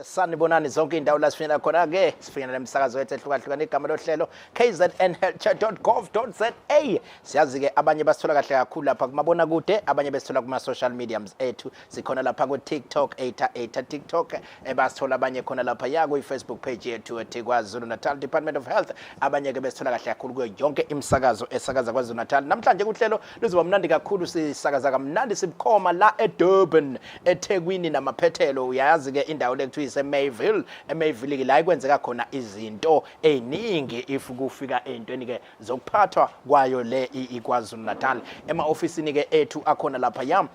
Sanibonani zonke indawo la sifinyelela khona ke, sifinyelela emsakazo wethu ehlukahlukene. Igama lohlelo kznhealthcare.gov.za. Siyazi ke abanye basithola kahle kakhulu lapha kumabona kude, abanye besithola kuma social mediums ethu. Sikhona lapha ku TikTok, eta eta TikTok, basithola abanye khona lapha ya ku Facebook page yethu ethi KwaZulu Natal Department of Health. Abanye ke besithola kahle kakhulu kuyo yonke imisakazo esakaza KwaZulu Natal. Namhlanje kuhlelo luzoba mnandi kakhulu, sisakaza kamnandi sibukhoma la eDurban, eThekwini namaphethelo. Uyazi ke indawo le kuthiwa ise-Mayville. eMayville ke la kwenzeka khona izinto eziningi if kufika ey'ntweni ke zokuphathwa kwayo le iKwaZulu Natal. Ema-ofisini ke ethu akhona lapha ya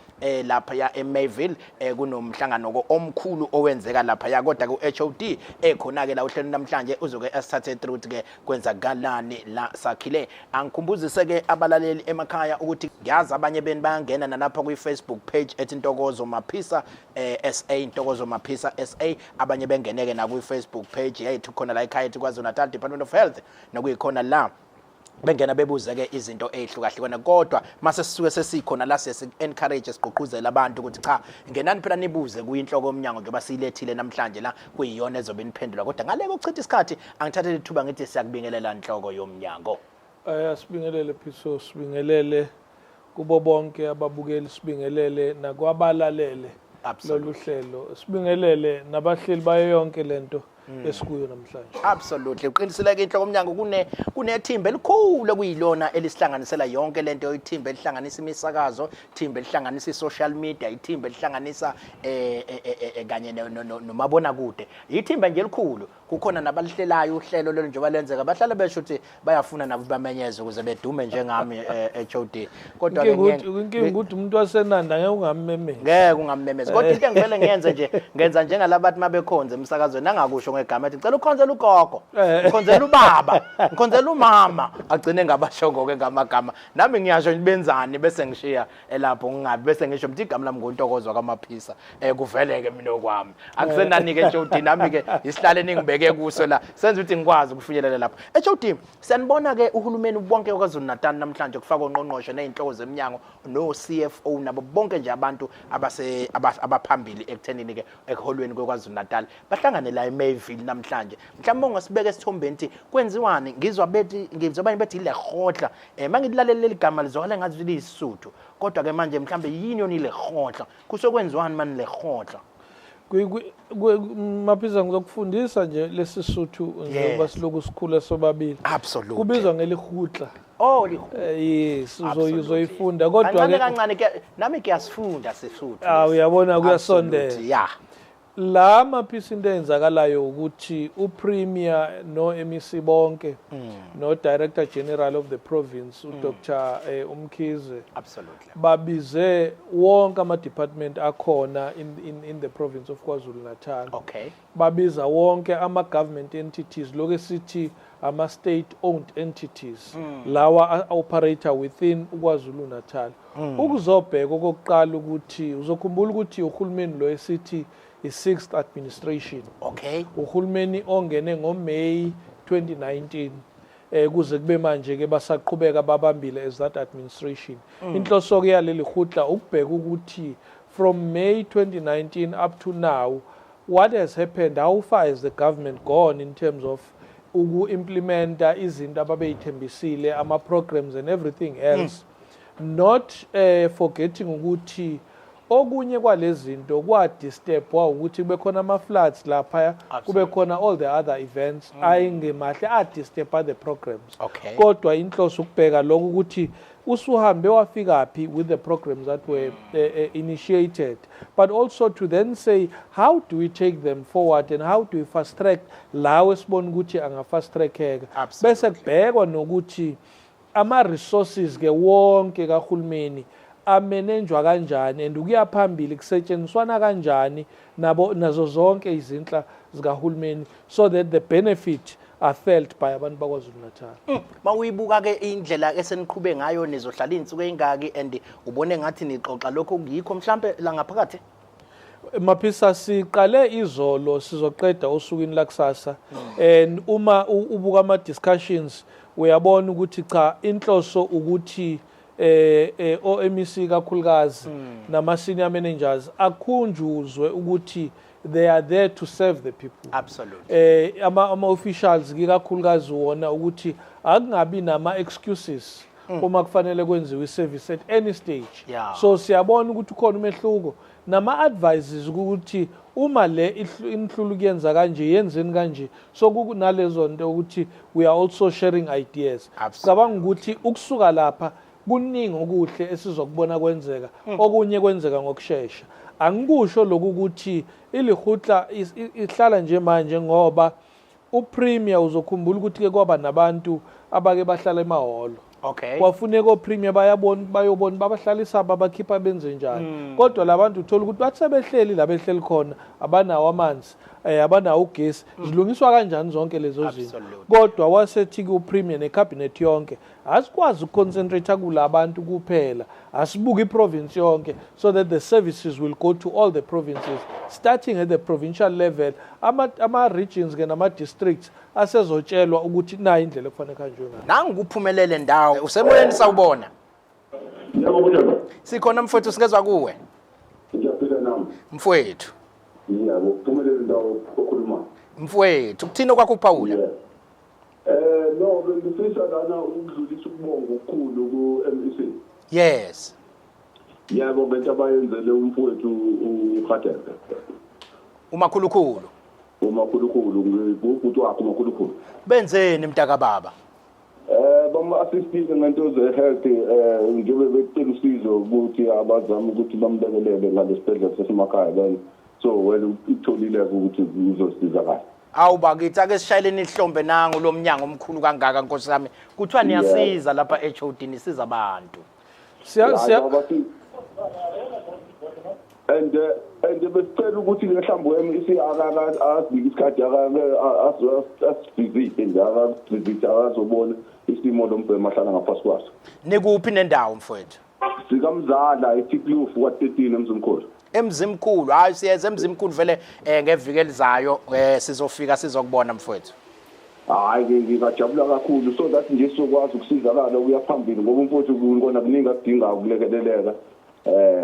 lapha ya eMayville, kunomhlangano ko omkhulu owenzeka lapha ya, kodwa ku HOD ekhona ke la uhlelo namhlanje uzoke asithathe through ke kwenzakalani la sakhile. Angikhumbuzise ke abalaleli emakhaya ukuthi ngiyazi abanye beni bayangena nalapha kwi-Facebook page ethi Ntokozo Maphisa SA, Ntokozo Maphisa SA. Abanye bengeneke na kwi-Facebook page yethu khona la ekhaya ethi KwaZulu Natal Department of Health, nokuyikhona la bengena bebuze ke izinto ezihlukahlukene. Kodwa mase sisuke sesikhona la, siye encourage, sigqugquzela abantu ukuthi cha, ngenani phela nibuze kuyinhloko yomnyango njengoba siyilethile namhlanje la, kuyiyona ezobe niphendula. Kodwa ngale kokuchitha isikhathi, angithathele ithuba ngithi siyakubingelela, nhloko yomnyango. Sibingelele Phiso, sibingelele kubo bonke ababukeli, sibingelele nakwabalalele lolu hlelo, sibingelele nabahleli bayo yonke lento esikuyo namhlanje. Absolutely, uqinisile inhloko yomnyango. Kunethimba elikhulu okuyilona elisihlanganisela yonke lento, ithimba elihlanganisa imisakazo, ithimba elihlanganisa i-social media, ithimba elihlanganisa kanye nomabonakude, ithimba nje elikhulu. Kukhona nabalihlelayo uhlelo lolu njengoba lenzeka, bahlale besho ukuthi bayafuna nabo bamenyeze ukuze bedume njengami, HOD, kodwa ke Inkinga ukuthi umuntu waseNanda ngeke ungammemezi. Ngeke ungammemezi, kodwa into engivele ngiyenze nje, ngenza njengalaba bathi mabekhonza emsakazweni, angakusho ngegama, ethi ngicela ukhonzela ugogo, ngikhonzela ubaba, ngikhonzela umama, agcine ngabashongo-ke ngamagama. Nami ngiyasho nje benzani, bese ngishiya elapho, ngingabi bese ngisho mthi igama lami nguNtokozo kaMaphisa, kuveleke mina okwami akusenani-ke, HOD. Nami-ke isihlalo eningibeke kuso la senza ukuthi ngikwazi ukufinyelela lapho. HOD, siyanibona-ke uhulumeni wonke kwaZulu Natal namhlanje, kufaka ongqongqoshe ney'nhloko zeminyango no-CFO nabo bonke nje abantu abaphambili ekuthenini-ke ekuholweni kweKwaZulu Natal, bahlangane la eMayville namhlanje. Mhlawumbe ungasibeka esithombeni ukuthi kwenziwani? Ngizwa bethi, ngizwa abanye bethi ilekgotla. Mangilalela leli gama lizwakala ngathi liyisuthu, kodwa ke manje mhlawumbe yini yona ilekgotla? Kusokwenziwani mani lekgotla? Maphisa, ngizokufundisa nje lesi Suthu njengoba siloku sikhula sobabili. Kubizwa ngelihutla. Oh. Yes, uzoyifunda kodwa kancane kancane ke nami kuyasifunda Sesuthu. Ah, uyabona kuyasondela. La Maphisa, into eyenzakalayo ukuthi uPremier no-MEC bonke no-Director General of the province, uDr uMkhize, babize wonke ama-department akhona in the province of KwaZulu Natal. Babiza wonke ama-government entities, lokhu esithi ama-state owned entities, lawa operate within uKwaZulu Natal, ukuzobheka okokuqala ukuthi uzokhumbula ukuthi uhulumeni lo esithi i-sixth administration, uhulumeni ongene ngoMay 2019, kuze kube manje ke basaqhubeka babambile as that administration. Inhloso ke yaleli hutla ukubheka ukuthi from May 2019 up to now, what has happened, how far has the government gone in terms of uku-implementa izinto ababeyithembisile, ama-programs and everything else, not forgetting ukuthi okunye kwalezi zinto kwa-disturbwa ukuthi kube khona ama-floods laphaya, kube khona all the other events ayengemahle a-disturba the programs. Kodwa inhloso ukubheka lokho ukuthi usuhambe wafikaphi with the programs that were initiated, but also to then say how do we take them forward and how do we fast track lawo esibona ukuthi anga-fast trackeka, bese kubhekwa nokuthi ama-resources ke wonke kahulumeni amenenjwa kanjani and ukuya phambili kusetshenziswana kanjani nabo nazo zonke izinhla zikahulumeni, so that the benefit are felt by abantu bakwaZulu Natal. Mawuyibuka ke indlela eseniqhube ngayo, nizohlala izinsuku ezingaki and ubone ngathi nixoxa lokho kuyikho mhlambe la ngaphakathi? Maphisa, siqale izolo, sizoqeda osukwini lakusasa, and uma ubuka ama discussions uyabona ukuthi cha, inhloso ukuthi o-MEC kakhulukazi nama senior managers akhunjuzwe ukuthi They are there to serve the people. Ama officials ikakhulukazi wona, ukuthi akungabi nama excuses uma kufanele kwenziwe i-service at any stage. So siyabona ukuthi ukhona umehluko, nama advices ukuthi uma le inhlulu kuyenza kanje, yenzeni kanje. So kunalezo nto ukuthi we are also sharing ideas. Cabanga ukuthi ukusuka lapha kuningi okuhle esizokubona kwenzeka, okunye kwenzeka ngokushesha. Angikusho lokhu ukuthi iLekgotla ihlala nje manje, ngoba uPremier, uzokhumbula ukuthi ke kwaba nabantu abake bahlala emahholo. Kwafuneka oPremier bayabona, bayobona, babahlalisa, babakhipha, benze njani. Kodwa labantu uthola ukuthi bathi sebehleli la behleli khona, abanawo amanzi, abanawo ugesi. Zilungiswa kanjani zonke lezo zinto? Kodwa wasethi ku-Premier necabinet yonke, asikwazi ukuconcentrate kulabantu kuphela, asibuke iprovince yonke, so that the services will go to all the provinces, starting at the provincial level. Ama regions ke nama districts asezotshelwa ukuthi nayi indlela ekufanele kuhanjwe ngayo. Nangu kuphumelele ndawo, usemoyeni, sawubona. Yebo, kunjani? Sikhona mfowethu, singezwa kuwe. Ngiyaphila nami. Mfowethu. Yebo, kuphumelele ndawo okhuluma. Mfowethu, kuthini okwakho uphawula? Yeah. No, bengifisa lana ukudlulisa ukubonga okukhulu ku MEC. Yebo, ngento abayenzele umfowethu uHadebe. Umakhulukhulu. Umakhulukhulu, ngubhuti wakhe umakhulukhulu. Benzeni, mntaka baba? Bama-assistile ngento ze-health, njengoba becela usizo ukuthi abazame ukuthi bamlekelele ngalesibhedlela sasemakhaya then, so well, utholile ukuthi uzosizakala. Awu bakithi, ake sishayeleni ihlombe nangu lo mnyango omkhulu kangaka, nkosi yami. Kuthiwa niyasiza lapha HOD, nisiza abantu. Siya And besicela ukuthi mhlawumbe u-MEC akasinike isikhathi, asivisite nje, akasivisite, akazobona isimo lo mbhemu ahlala ngaphasi kwaso. Nikuphi nendawo, mfowethu? Sikamzala eTikloof kwa-13 eMzimkhulu. Emzimkhulu. Hayi, siyeza eMzimkhulu vele ngeviki elizayo, sizofika sizokubona, mfowethu. Hhayi ke, ngingajabula kakhulu, so that nje sizokwazi ukusizakala ukuya phambili, ngoba umfowethu kona kuningi akudingayo ukulekeleleka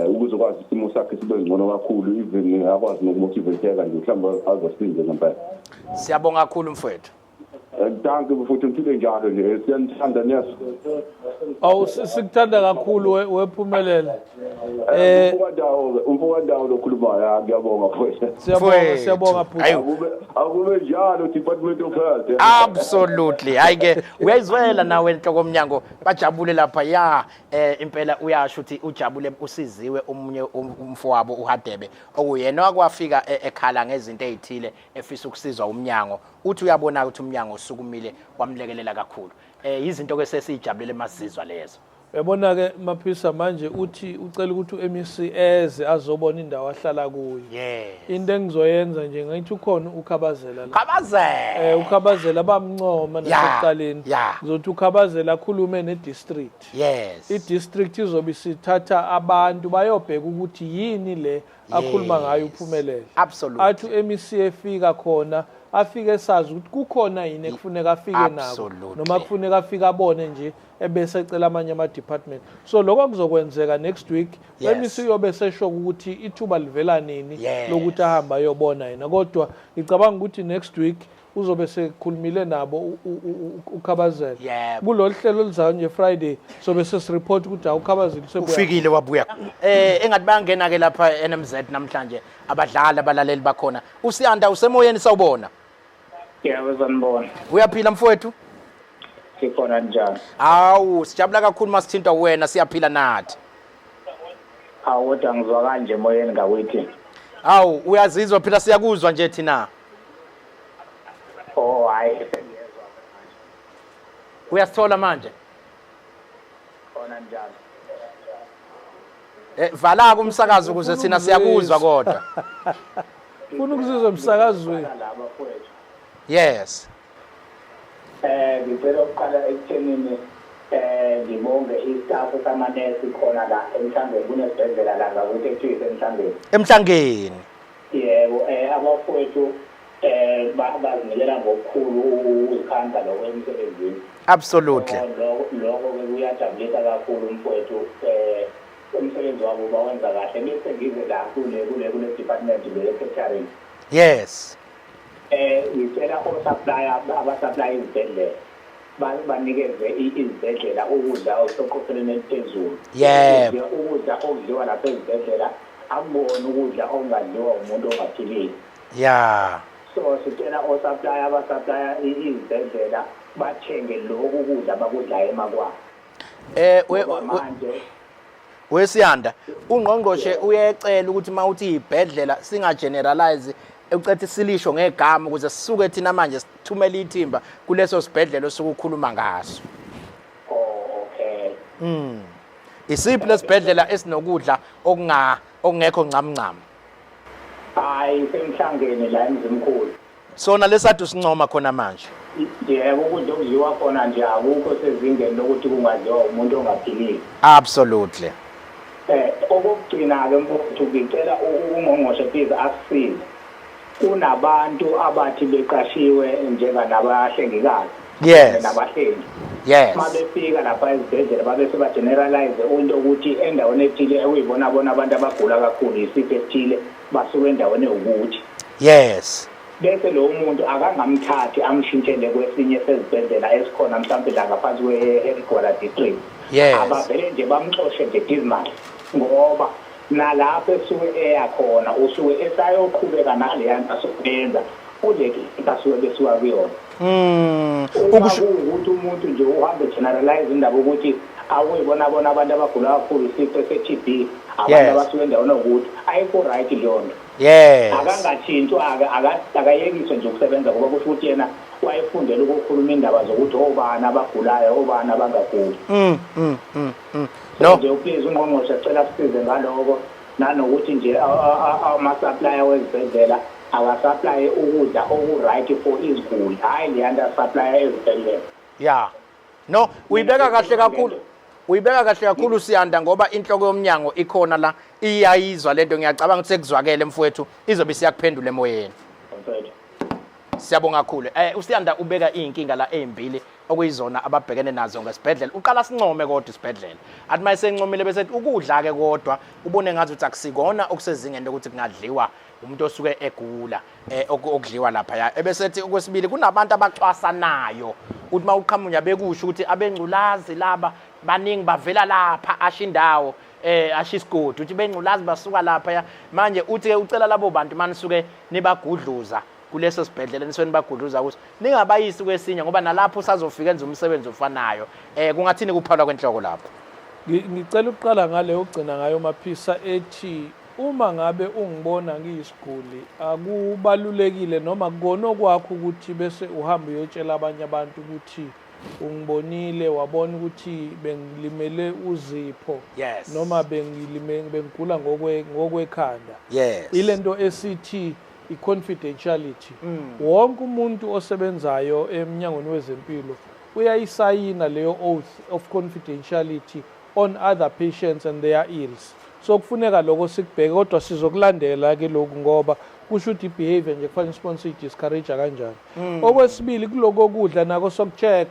ukuze kwazi isimo sakhe sibe ngcono kakhulu, even akwazi nokumotivateka nje, mhlawumbe azasize ngempela. Siyabonga kakhulu, mfowethu. Dankie futhi, ngiphile njalo nje, siyanithanda niyazi. Awu, sikuthanda kakhulu, wephumelele. Umfokandawo, umfokandawo lokhulumayo, ngiyabonga mfowethu. Siyabonga. Mfowethu. Siyabonga bhuti. Ayu. Akube njalo, Department of Health. Absolutely. Hayi ke, uyayizwela nawe enhloko omnyango, bajabule lapha ya. Impela uyasho ukuthi ujabule, usiziwe umunye umfowabo uHadebe, okuyena wakwafika ekhala ngezinto ezithile, efisa ukusizwa umnyango. Uthi uyabona ukuthi umnyango usukumile wamlekelela kakhulu. Izinto ke sesijabulele masizwa lezo. Uyabona ke Maphisa, manje uthi ucela ukuthi uMEC eze azobona indawo ahlala kuyo. Into engizoyenza nje, ngithi ukhona uKhabazela la. Khabazela. UKhabazela bamncoma nasekuqaleni. Ngizothi uKhabazela akhulume ne-district. I-district izobe isithatha abantu bayobheka ukuthi yini le akhuluma ngayo uphumelele. Athi u-MEC efika khona, afike esazi ukuthi kukhona yini ekufuneka afike nako, noma kufuneka afike abone nje, ebese ecela amanye ama-department. So lokho kuzokwenzeka next week. MEC uyobe sesho ukuthi ithuba livela nini lokuthi ahambe ayobona yena, kodwa ngicabanga ukuthi next week uzobe sekhulumile nabo uKhabazela. Kulolu hlelo oluzayo nje, Friday, sobe sesireport ukuthi awukhabazela usebuya. Ufikile wabuya. Engathi bayangena ke lapha NMZ namhlanje abadlali, abalaleli bakhona. Usiyanda, usemoyeni, sawubona. Yebo, sanibona. Uyaphila, mfowethu? Sikhona, njani? Hawu, sijabula kakhulu masithintwa wena, siyaphila nathi. Hawu, kodwa ngizwa kanje emoyeni ngakuthi. Hawu, uyazizwa phela, siyakuzwa nje thina. Oh, hayi, sengiyezwa manje. Uyasithola manje? Khona njalo. Vala kumsakazo ukuze thina siyakuzwa kodwa. Funa ukuzizwa emsakazweni. La bafowethu. Ngicela ukuqala ekuthenini ngibonge istaff samanesi khona la eMhlangeni, kunesibhedlela la ngakuthi ekuthiwa iseMhlangeni. Emhlangeni. Yebo, abafowethu bazinikela ngokukhulu ukuzikhandla lokho emsebenzini. Lokho ke kuyajabulisa kakhulu, mfowethu, umsebenzi wabo bawenza kahle, bese ngize la kule department le catering. Yes. Ngicela o-supplier aba-supply izibhedlela banikeze izibhedlela ukudla okuseqophelweni eliphezulu. Ukudla okudliwa lapha ezibhedlela akubona ukudla okungadliwa umuntu ongaphilile. So sicela o-supplier aba-supplya izibhedlela bathenge lokhu kudla abakudlayo emakwabo. Ngoba manje Wesiyanda, ungqongqoshe uyecela ukuthi uma uthi ibhedlela singa-generalize, ucethe silisho ngegama ukuze sisuke thina manje sithumele ithimba kuleso sibhedlela osuke ukhuluma ngaso. Oh, okay. Isiphi lesibhedlela esinokudla okungekho ncam ncam? Hayi, semhlangeni la eMzimkhulu. Sona lesathi usincoma khona manje. Yebo, ukudla okudliwa khona nje akukho sezingeni lokuthi kungadliwa umuntu ongaphilile. Okokugcina-ke mfowethu, ngicela ungqongqoshe please asisize. Kunabantu abathi beqashiwe njenganabahlengikazi nabahlengi. Uma befika lapha ezibhedlela babe seba-generalize into ukuthi endaweni ethile ekuyibona bona abantu abagula kakhulu isifo esithile basuke endaweni ewukuthi. Bese lowo muntu akangamthathi amshintshele kwesinye sezibhedlela esikhona mhlawumbe la ngaphansi kwe-Harry Gwala District. Abavele nje bamxoshe nje dismal, ngoba nalapho esuke eya khona usuke esayoqhubeka naleya nto asuke eyenza kule asuke besuka kuyona. Uma kuwukuthi umuntu nje uhambe generalize indaba ukuthi akuyibona bona abantu abagula kakhulu isifo se-TB, abantu abasuke endaweni ewukuthi, ayikho right leyo nto. Akangatshintshwa-ke, akayekiswe nje ukusebenza, ngoba kusho ukuthi yena wayefundela ukukhuluma indaba zokuthi obani abagulayo, obani abangaguli. No. Nje please ungqongqoshe sicela sisize ngaloko, nanokuthi nje ama-supplier wezibhedlela aka-supplye ukudla oku-right for iziguli, hhayi leya nto a-supplya ezibhedlela. Yeah. No, uyibeka kahle kakhulu. Uyibeka kahle kakhulu Siyanda, ngoba inhloko yomnyango ikhona la, iyayizwa lento. Ngiyacabanga ukuthi sekuzwakele mfowethu, izobe siyakuphendula emoyeni. Mfowethu. Siyabonga kakhulu. USiyanda ubeka izinkinga la ezimbili okuyizona ababhekene nazo ngesibhedlela. Uqala sincome kodwa isibhedlela. Athi mayesencomile bese ethi ukudla ke kodwa ubone ngathi ukuthi akusikona okusezingeni lokuthi kungadliwa umuntu osuke egula okudliwa lapha ya. Ebese ethi okwesibili kunabantu abacwasanayo. Uthi mawuqhamunya bekusho ukuthi abengculazi laba baningi bavela lapha, asho indawo, asho isigodi, uthi bengculazi basuka lapha ya. Manje uthi ke ucela labo bantu manisuke nibagudluza kuleso sibhedlela, nisuke nibagudluza kuso, ningabayisi kwesinye ngoba nalapho usazofika enza umsebenzi ofanayo. Kungathini kuphalwa kwenhloko lapho? Ngicela ukuqala ngale ogcina ngayo Maphisa, ethi uma ngabe ungibona ngiyisiguli akubalulekile noma kona okwakho ukuthi bese uhamba uyotshela abanye abantu ukuthi ungibonile, wabona ukuthi bengilimele uzipho noma bengigula ngokwekhanda. Ilento esithi i-confidentiality. Wonke umuntu osebenzayo emnyangweni wezempilo uyayisayina leyo oath of confidentiality on other patients and their ills. So kufuneka lokho sikubheke, kodwa sizokulandela ke lokhu ngoba kusho ukuthi i-behavior nje kufanele sibone siyi-discourage kanjani. Okwesibili, kuloko kudla nako soku-check.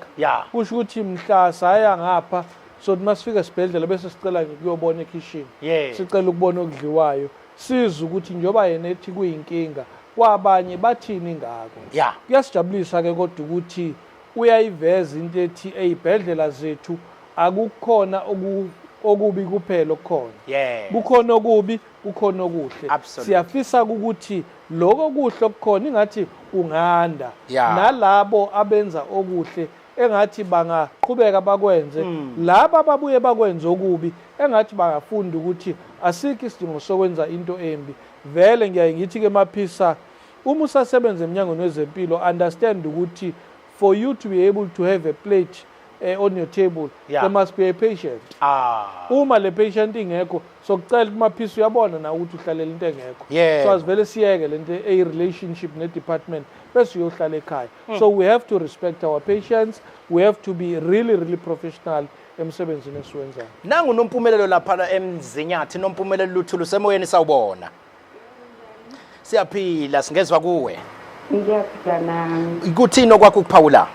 Kusho ukuthi mhla saya ngapha so masifika esibhedlela bese sicela nje ukuyobona ekhishini. Sicela ukubona okudliwayo. Sizwe ukuthi njengoba yena ethi kuyinkinga kwabanye bathini ngako. Kuyasijabulisa ke kodwa ukuthi uyayiveza into ethi eyibhedlela zethu akukhona okubi kuphela okukhona. Kukhona okubi, kukhona okuhle. Siyafisa ukuthi lokho kuhle okukhona ingathi kunganda. Nalabo abenza okuhle engathi bangaqhubeka bakwenze. Laba ababuye bakwenze okubi engathi bangafunda ukuthi asikho isidingo sokwenza into embi. Vele ngiyaye ngithi ke Maphisa, uma usasebenza emnyangweni wezempilo, understand ukuthi for you to be able to have a plate on your table, there must be a patient. Uma le patient ingekho, sokucela ukuthi Maphisa uyabona na ukuthi uhlalela into engekho. So asivele siyeke lento eyi relationship ne department bese uyohlala ekhaya. So we have to respect our patients, we have to be really really professional emsebenzini esiwenzayo. Nangu Nompumelelo lapha eMzinyathi. Nompumelelo Luthulu, semoyeni, sawubona. Siyaphila, singezwa kuwe. Ngiyaphila nami. Kuthini okwakho ukuphawula?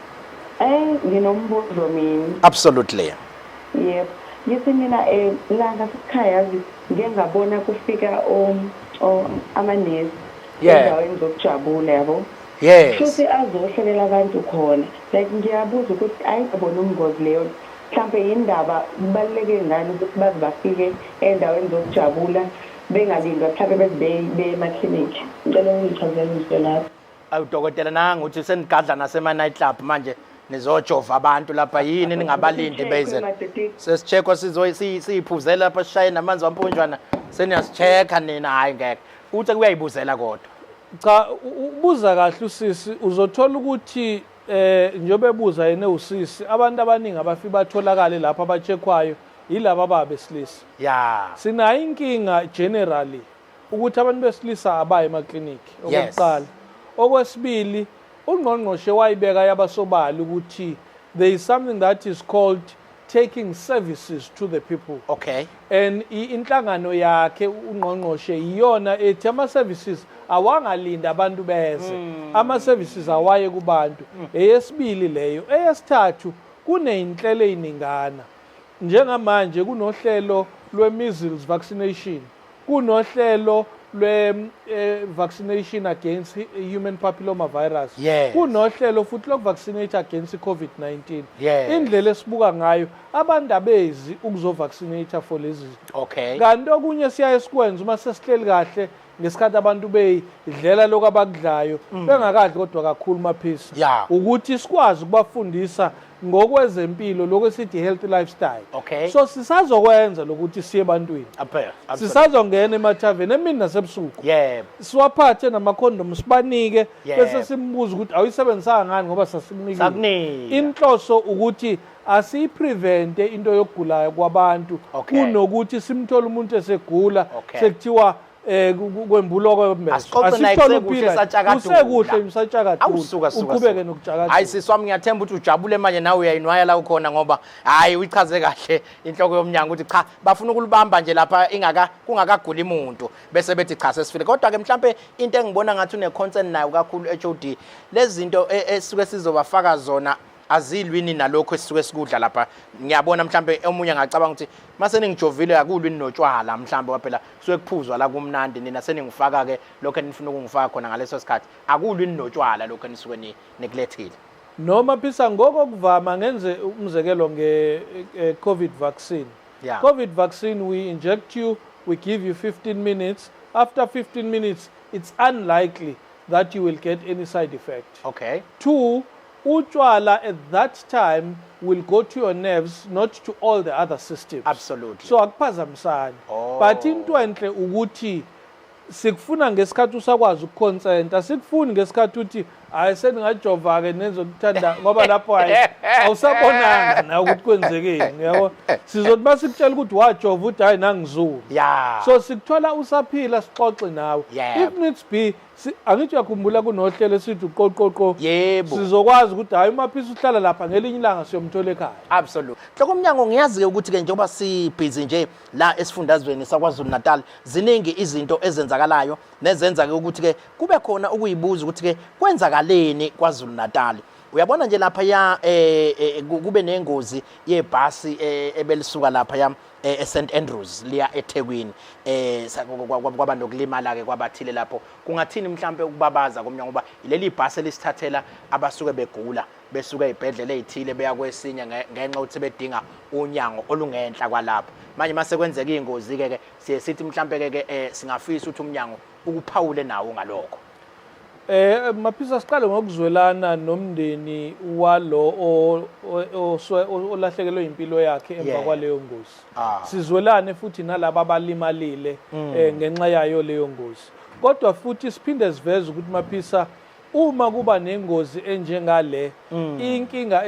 Nginombuzo mina. Absolutely. Yebo. Ngithi mina la ngasekhaya yazi ngike ngabona kufika amanesi. Endaweni zokujabula, yabo. Futhi azohlelela abantu khona. Like ngiyabuza ukuthi ayikabona umngozi leyo, mhlampe yindaba kubaluleke ngani ukuthi baze bafike endaweni zokujabula bengalindwa, mhlampe beze beye emaklinikhi. Ngicela ungichazele nje lapho. Awu dokotela, nangu uthi senigadla nasema night club manje, nizojova abantu lapha, yini ningabalindi beze? Sesi-check-wa, siyiphuzela lapha, sishaye namanzi wampunjwana, seniyasi-check-a nina. Hhayi ngeke, uthi kuyayibuzela kodwa. Cha, ubuza kahle usisi. Uzothola ukuthi njengoba ebuza yena usisi, abantu abaningi abafike batholakale lapho aba-check-wayo yilaba ababesilisa. Sinayo inkinga generally ukuthi abantu besilisa abayi emakliniki, okokuqala. Okwesibili, ungqongqoshe wayibeka yabasobala ukuthi there is something that is called taking services to the people. And inhlangano yakhe ungqongqoshe iyona ethi ama services awangalinda abantu beze, ama services awaye kubantu. Eyesibili leyo. Eyesithathu, kuneyinhlelo eziningana. Njengamanje kunohlelo lwe-measles vaccination, kunohlelo lwe-vaccination against human papilloma virus, kunohlelo futhi loku-vaccinate against i-COVID-19. Indlela esibuka ngayo, abantu abezi ukuzo-vaccinate for lezi zinto. Kanti okunye siyaye sikwenza uma sesihleli kahle ngesikhathi abantu beyidlela lokhu abakudlayo, bengakadli kodwa kakhulu, Maphisa, ukuthi sikwazi ukubafundisa ngokwezempilo, lokho esithi healthy lifestyle. So sisazokwenza lokuthi siye ebantwini. Sisazongena emathaveni emini nasebusuku, siwaphathe namakhondomu, sibanike, bese simbuza ukuthi awuyisebenzisanga ngani ngoba sasikunikile. Sakunika. Inhloso ukuthi asiyi-prevent-e into yokugulayo kwabantu kunokuthi simthole umuntu esegula, sekuthiwa kwembulwa kwembeso. Asixoxe naye Asithole kusekuhle, uphila. esatshakadula. Kusekuhle, usatshakadula. Awusuka suka. Uqhubeke Suka. nokutshakadula. Hayi sisi wami, ngiyathemba ukuthi ujabule manje, nawe uyayinwaya la ukhona, ngoba hayi uyichaze kahle inhloko yomnyango ukuthi cha, bafuna ukulibamba nje lapha ingaka kungakaguli umuntu, bese bethi cha, sesifile. Kodwa ke mhlambe into engibona ngathi une concern nayo kakhulu HOD, lezi zinto esuke sizobafaka zona azilwini nalokho esisuke sikudla lapha. Ngiyabona mhlambe omunye angacabanga ukuthi mase ningijovile akulwini notshwala mhlambe, ngoba phela kusuke kuphuzwa la kumnandi, nina seningifaka ke lokho enifuna ukungifaka khona ngaleso sikhathi, akulwini notshwala lokho enisuke nikulethile? Noma phisa ngokokuvama, ngenze umzekelo nge-COVID vaccine. COVID vaccine, we inject you, we give you 15 minutes. After 15 minutes, it's unlikely that you will get any side effect. Two, utshwala at that time will go to your nerves, not to all the other systems. So akuphazamisani. But into enhle ukuthi sikufuna ngesikhathi usakwazi uku-consent-a, sikufuni ngesikhathi uthi hayi, seningajova ke nenze okuthanda, ngoba lapho hayi, awusabonanga nawe ukuthi kwenzekeni, yabo. Sizothi basikutshela ukuthi wajova, uthi hayi, nangizulu. So sikuthola usaphila, sixoxe nawe. If needs be, angithi uyakhumbula kunohlelo esithi uqoqoqo? Yebo. Sizokwazi ukuthi hayi, uMaphisa uhlala lapha, ngelinye ilanga siyomthola ekhaya. Absolutely. Nhloko mnyango, ngiyazi-ke ukuthi-ke njengoba sibhizi nje la esifundazweni saKwaZulu Natal, ziningi izinto ezenzakalayo nezenza-ke ukuthi-ke kube khona ukuyibuza ukuthi-ke kwenzakaleni KwaZulu Natal. Uyabona nje lapha ya kube nengozi yebhasi ebelisuka lapha ya eSt Andrews liya eThekwini, kwaba nokulimala ke kwabathile lapho. Kungathini mhlambe ukubabaza komnyango, ngoba leli bhasi elisithathela abasuke begula besuka ezibhedlela ezithile beya kwesinye ngenxa ukuthi bedinga unyango olungenhla kwalapho. Manje mase kwenzeka ingozi ke ke siye sithi mhlambe ke ke singafisa ukuthi umnyango ukuphawule nawo ngalokho. Maphisa, siqale ngokuzwelana nomndeni walo olahlekelwe impilo yakhe emva kwaleyo ngozi. Sizwelane futhi nalabo abalimalile ngenxa yayo leyo ngozi. Kodwa futhi siphinde siveze ukuthi, Maphisa, uma kuba nengozi enjengale, inkinga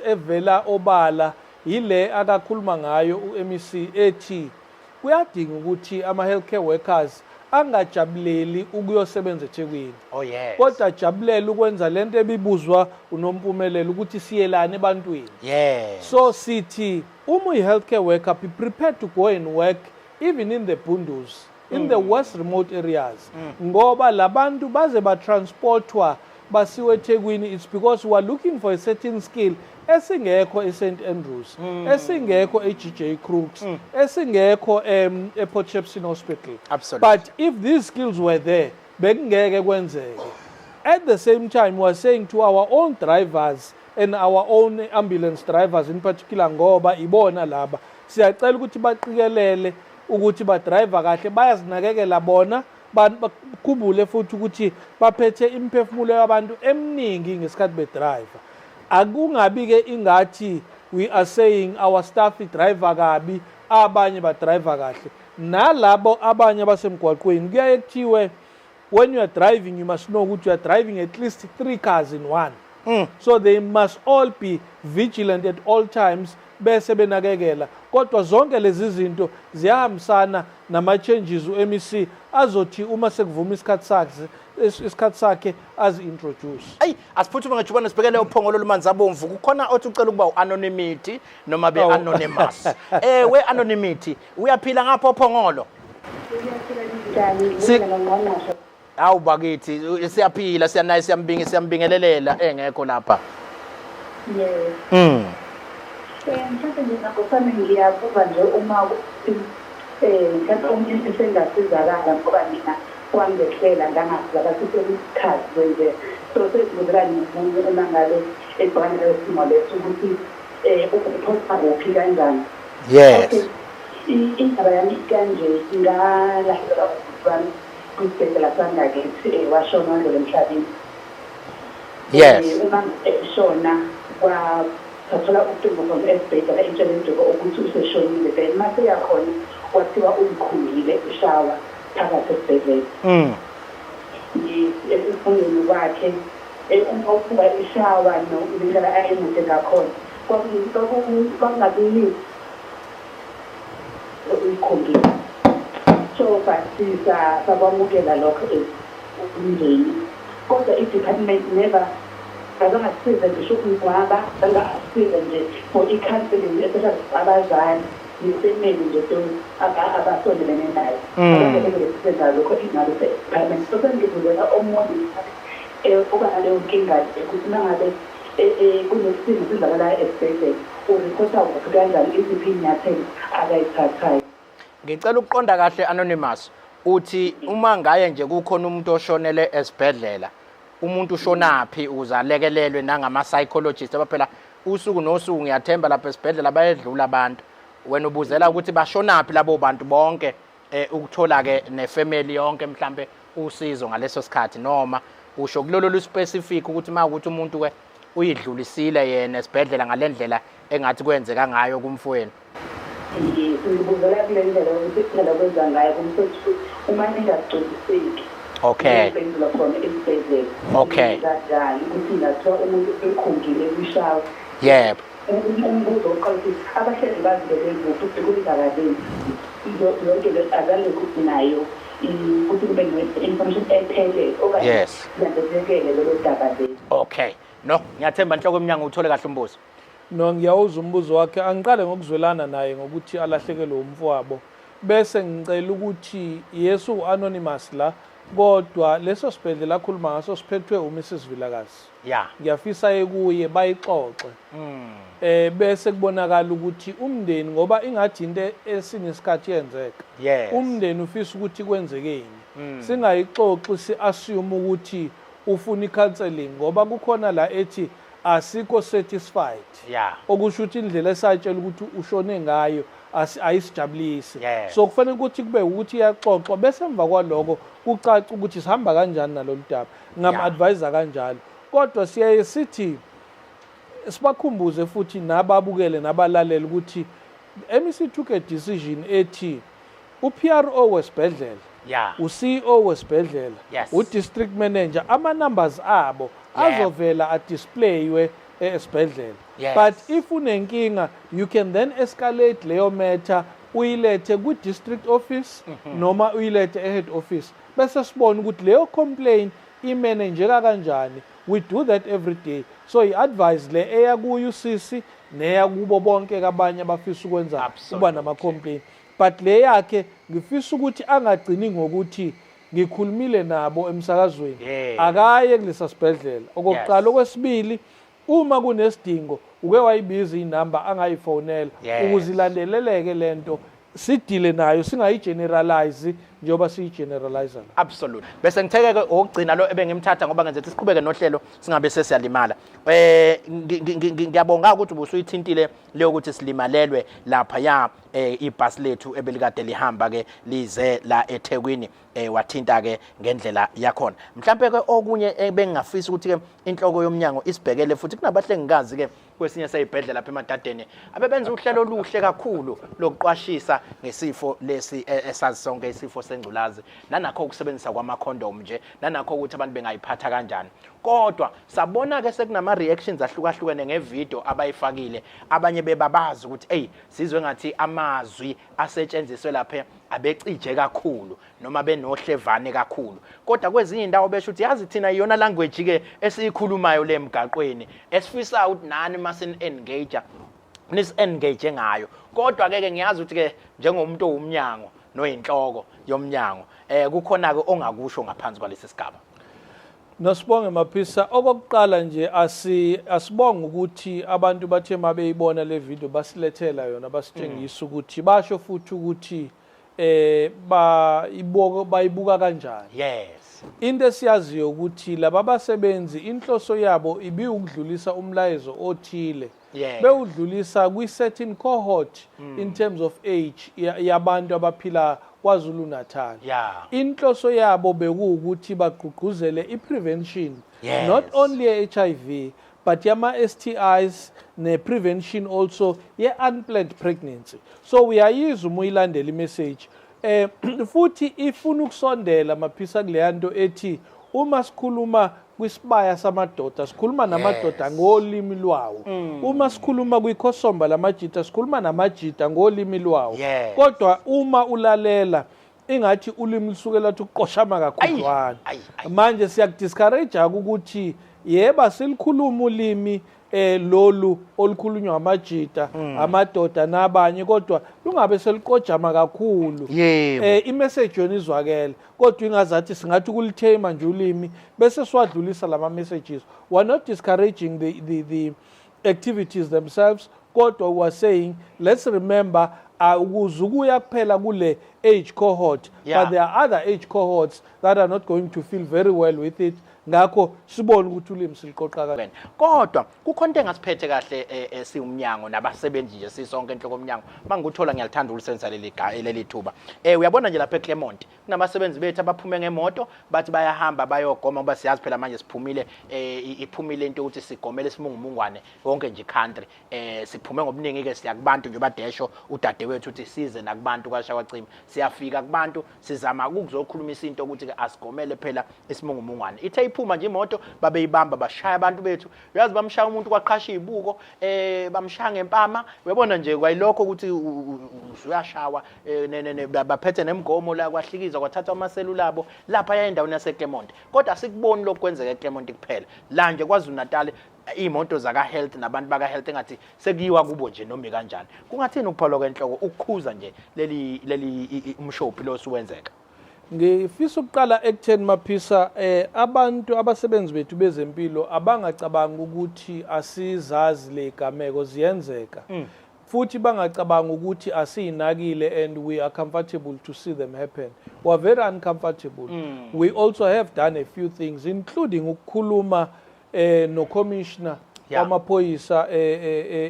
evela obala yile akakhuluma ngayo uMEC ethi kuyadinga ukuthi ama healthcare workers angajabuleli ukuyosebenza eThekwini, kodwa ajabulela ukwenza lento ebibuzwa uNompumelelo ukuthi siyelane ebantwini. So sithi uma uyi-healthcare worker, be prepared to go and work even in the bundus, in the worst remote areas, ngoba labantu baze ba-transport-wa basiwe eThekwini, it's because we are looking for a certain skill esingekho eSt Andrews, esingekho eGJ Crookes, esingekho ePort Shepstone Hospital. But if these skills were there, Bekungeke kwenzeke. At the same time, we are saying to our own drivers and our own ambulance drivers in particular, ngoba ibona laba, siyacela ukuthi baqikelele ukuthi badrive kahle, bayazinakekela bona, bakhumbule futhi ukuthi baphethe imiphefumulo yabantu eminingi ngesikhathi bedrive. Akungabi ke ingathi we are saying our staff drive kabi, abanye badrive kahle. Nalabo abanye abasemgwaqweni, kuyaye kuthiwe when you are driving, you must know ukuthi you are driving at least 3 cars in one. So they must all be vigilant at all times, bese benakekela. Kodwa zonke lezi zinto ziyahambisana nama-changes u-MEC azothi uma sekuvuma isikhathi sakhe azi-introduce. Ayi, asiphuthume ngejubane, sibhekele uPhongolo lumanzi abomvu. Kukhona othi ucela ukuba u-anonymity noma be-anonymous. We anonymity, uyaphila ngapho Phongolo? Njani? Ngqongqoshe. Hawu bakithi, siyaphila, siyanaye, siyambingi, siyambingelelela engekho lapha. Yes. Mhlawumbe mina ngosami ngiyabuza nje uma ukuthi mhlawumbe umuntu esengasizakala, ngoba mina kwangehlela ngangasizakala, sesekuyisikhathi kwenzeka. So sengibuzela nomunye uma ngabe ebhekana naleso simo leso ukuthi ureporta kuphi, kanjani. Okay. Indaba yami kanje, ngalahlekelwa ubhuti wami kwisibhedlela sangakithi, washona, wandlula emhlabeni. Uma eshona, kwathola ucingo from esibhedlela eNtshelendoko ukuthi useshonile, then mase yakhona kwathiwa uyikhungile ishawa phakathi esibhedlela. Yes, esifundweni kwakhe, uma ubuka ishawa nendlela ayemude ngakhona, kwakungakuningi uyikhombile. So but sakwamukela lokho as umndeni, kodwa i-department never azange asisize ngisho ukungcwaba, zange asisize nje for i-counselling, especially abazali nefamily nje, those abasondelene naye. Abangeke besize ngalokho ingalo se-department. So sengibuzela omunye uba naleyo nkinga ukuthi uma ngabe kunesimo senzakalayo esibhedlela, ureporta kuphi, kanjani, iziphi iy'nyathelo akayithathayo? Ngicela ukuqonda kahle, anonymous. Uthi uma ngaye nje kukhona umuntu oshonele esibhedlela, umuntu ushonaphi ukuze alekelelwe nangama psychologist abaphela usuku nosuku? Ngiyathemba lapha esibhedlela bayedlula abantu. Wena ubuzela ukuthi bashonaphi labo bantu bonke, ukuthola ke nefamily yonke mhlambe usizo ngaleso sikhathi, noma usho kulolo lu specific ukuthi uma ukuthi umuntu ke uyidlulisile yena esibhedlela ngalendlela engathi kwenzeka ngayo kumfowenu? Ngibuzela kule ndlela yokuthi indlela okwenza ngayo kumfowethu uma ningagculiseki impendulo khona esibhedlela. Kanjani ukuthi ngathiwa umuntu ekhungile kwishawa? Umbuzo oqala ukuthi abahleli bazibeke kuphi, ukuthi kwenzakaleni yonke le, azange kuthi nayo ukuthi kube ne-information ephelele okanye kulandelekele lolo daba leli. Okay, no, ngiyathemba inhloko emnyango uthole kahle umbuzo. No, ngiyawuzwa umbuzo wakhe. Angiqale ngokuzwelana naye ngokuthi alahlekelwe umfowabo, bese ngicela ukuthi yesu u-anonymous la, kodwa leso sibhedlela akhuluma ngaso siphethwe uMrs Vilakazi. Ngiyafisa ekuye bayixoxe, bese kubonakala ukuthi umndeni, ngoba ingathi into esinye isikhathi yenzeka, umndeni ufisa ukuthi kwenzekeni. Singayixoxi si-assume ukuthi ufuna i-counselling, ngoba kukhona la ethi asikho satisfied, okusho ukuthi indlela esatshela ukuthi ushone ngayo ayisijabulisi. So kufanele ukuthi kube ukuthi iyaxoxwa, bese emva kwaloko kucaca ukuthi sihamba kanjani nalolu daba. Ngam-advise kanjalo, kodwa siyaye sithi sibakhumbuze futhi nababukele nabalalele ukuthi MEC took a decision ethi u-PRO wesibhedlela, u-CEO wesibhedlela, u-district manager, ama-numbers abo azovela adisplaywe esibhedlela. But if unenkinga, you can then escalate leyo matter, uyilethe kwi-district office noma uyilethe e-head office, bese sibone ukuthi leyo complaint imanageka kanjani. We do that every day. So i-advice le eya kuyo usisi neya kubo bonke kabanye abafisa ukwenza kuba nama-complaint, but le yakhe ngifisa ukuthi angagcini ngokuthi ngikhulumile nabo emsakazweni. Akaye kulesa sibhedlela okokuqala. Okwesibili, uma kunesidingo, uke wayibiza inamba angayifonela ukuze ilandeleleke lento. Sidile nayo, singayi-generalize njengoba siyi-generalize la. Absolutely. Bese ngitheke-ke okugcina lo ebengimthatha, ngoba ngenze siqhubeke nohlelo, singabe sesiyalimala. Ngiyabonga ukuthi ubusuyithintile leyo ukuthi silimalelwe lapha ya ibhasi lethu ebelikade lihamba ke lize la eThekwini, wathinta ke ngendlela yakhona. Mhlambe ke okunye ebengingafisa ukuthi ke inhloko yomnyango isibhekele futhi, kunabahlengikazi ke kwesinye seyibhedlela lapha eMadadeni abebenza uhlelo oluhle kakhulu lokuqwashisa ngesifo lesi esazi sonke, isifo sengculazi, nanakho ukusebenzisa kwama-condom nje, nanakho ukuthi abantu bengayiphatha kanjani. Kodwa sabona ke sekunama reactions ahlukahlukene ngevideo abayifakile, abanye bebabazi ukuthi ey, sizwe ngathi amazwi asetshenziswe lapha abecije kakhulu noma benohlevane kakhulu, kodwa kwezinye indawo besho ukuthi yazi thina iyona language ke esiyikhulumayo le emgaqweni, esifisa ukuthi nani masin engage nis engage ngayo. Kodwa ke ngiyazi ukuthi ke njengomuntu owumnyango noyinhloko yomnyango, kukhona ke ongakusho ngaphansi kwalesi sigaba. Nosibonge Maphisa, okokuqala nje asibonge ukuthi abantu bathe mabeyibona le video basilethela yona, basitshengisa ukuthi basho futhi ukuthi ba ibuka, bayibuka kanjani. Into esiyaziyo ukuthi laba basebenzi inhloso yabo ibiwukudlulisa umlayezo othile, bewudlulisa kwi-certain cohort in terms of age yabantu abaphila KwaZulu Natal. Inhloso yabo bekuwukuthi bagqugquzele i-prevention, not only ye-HIV but yama-STIs ne-prevention also ye-unplanned pregnancy. So uyayizwa uma uyilandela imessage, futhi ifuna ukusondela Maphisa kuleya nto ethi uma sikhuluma kwisibaya samadoda, sikhuluma namadoda ngolimi lwawo. Uma sikhuluma kwikhosomba lamajita, sikhuluma namajita ngolimi lwawo. Kodwa uma ulalela, ingathi ulimi lusuke lathi ukuqoshama kakhudlwana. Ayi, ayi. Manje siyakudiscourage ukuthi yeba silikhuluma ulimi lolu olukhulunywa amajita, amadoda nabanye, kodwa lungabe seliqojama kakhulu. I-message yona izwakele, kodwa ingazathi singathi ukulithema nje ulimi bese siwadlulisa lama messages. We are not discouraging the activities themselves, kodwa we are saying let's remember ukuze ukuya kuphela kule age cohort, but there are other age cohorts that are not going to feel very well with it. Ngakho sibone ukuthi ulimi siliqoqa kanjani. Wena. Kodwa kukhona into engasiphethe kahle siwumnyango nabasebenzi nje sisonke enhloko omnyango. Mangikuthola, ngiyalithanda ukulisebenzisa leli thuba. Uyabona nje lapha eClermont kunabasebenzi bethu abaphume ngemoto, bathi bayahamba bayogoma, ngoba siyazi phela manje siphumile, iphumile into ukuthi sigomele isimungumungwane yonke nje country. Siphume ngobuningi ke, siya kubantu nje, badesho udadewethu uthi size nakubantu kwasha kwacima. Siyafika kubantu, sizama ukuzokhulumisa into ukuthi ke asigomele phela isimungumungwane. Ithe iphuma nje imoto, babeyibamba, bashaya abantu bethu. Uyazi, bamshaya umuntu kwaqhasha izibuko, bamshaya ngempama. Uyabona nje kwayilokho ukuthi uyashawa, baphethe nemgomo la, kwahlikizwa, kwathathwa amaselula abo lapha endaweni yaseClermont. Kodwa asikuboni lokhu kwenzeka eClermont kuphela. La nje KwaZulu Natal iy'moto zaka-health nabantu baka-health engathi sekuyiwa kubo nje noma ikanjani. Kungathini ukuphalwa kwenhloko ukukhuza nje leli umshophi lo osuwenzeka? Ngifisa ukuqala ekutheni Maphisa, abantu abasebenzi bethu bezempilo abangacabanga ukuthi asizazi le gameko ziyenzeka. Futhi bangacabanga ukuthi asiyinakile and we are comfortable to see them happen. We are very uncomfortable. We also have done a few things, including ukukhuluma no commissioner wamaphoyisa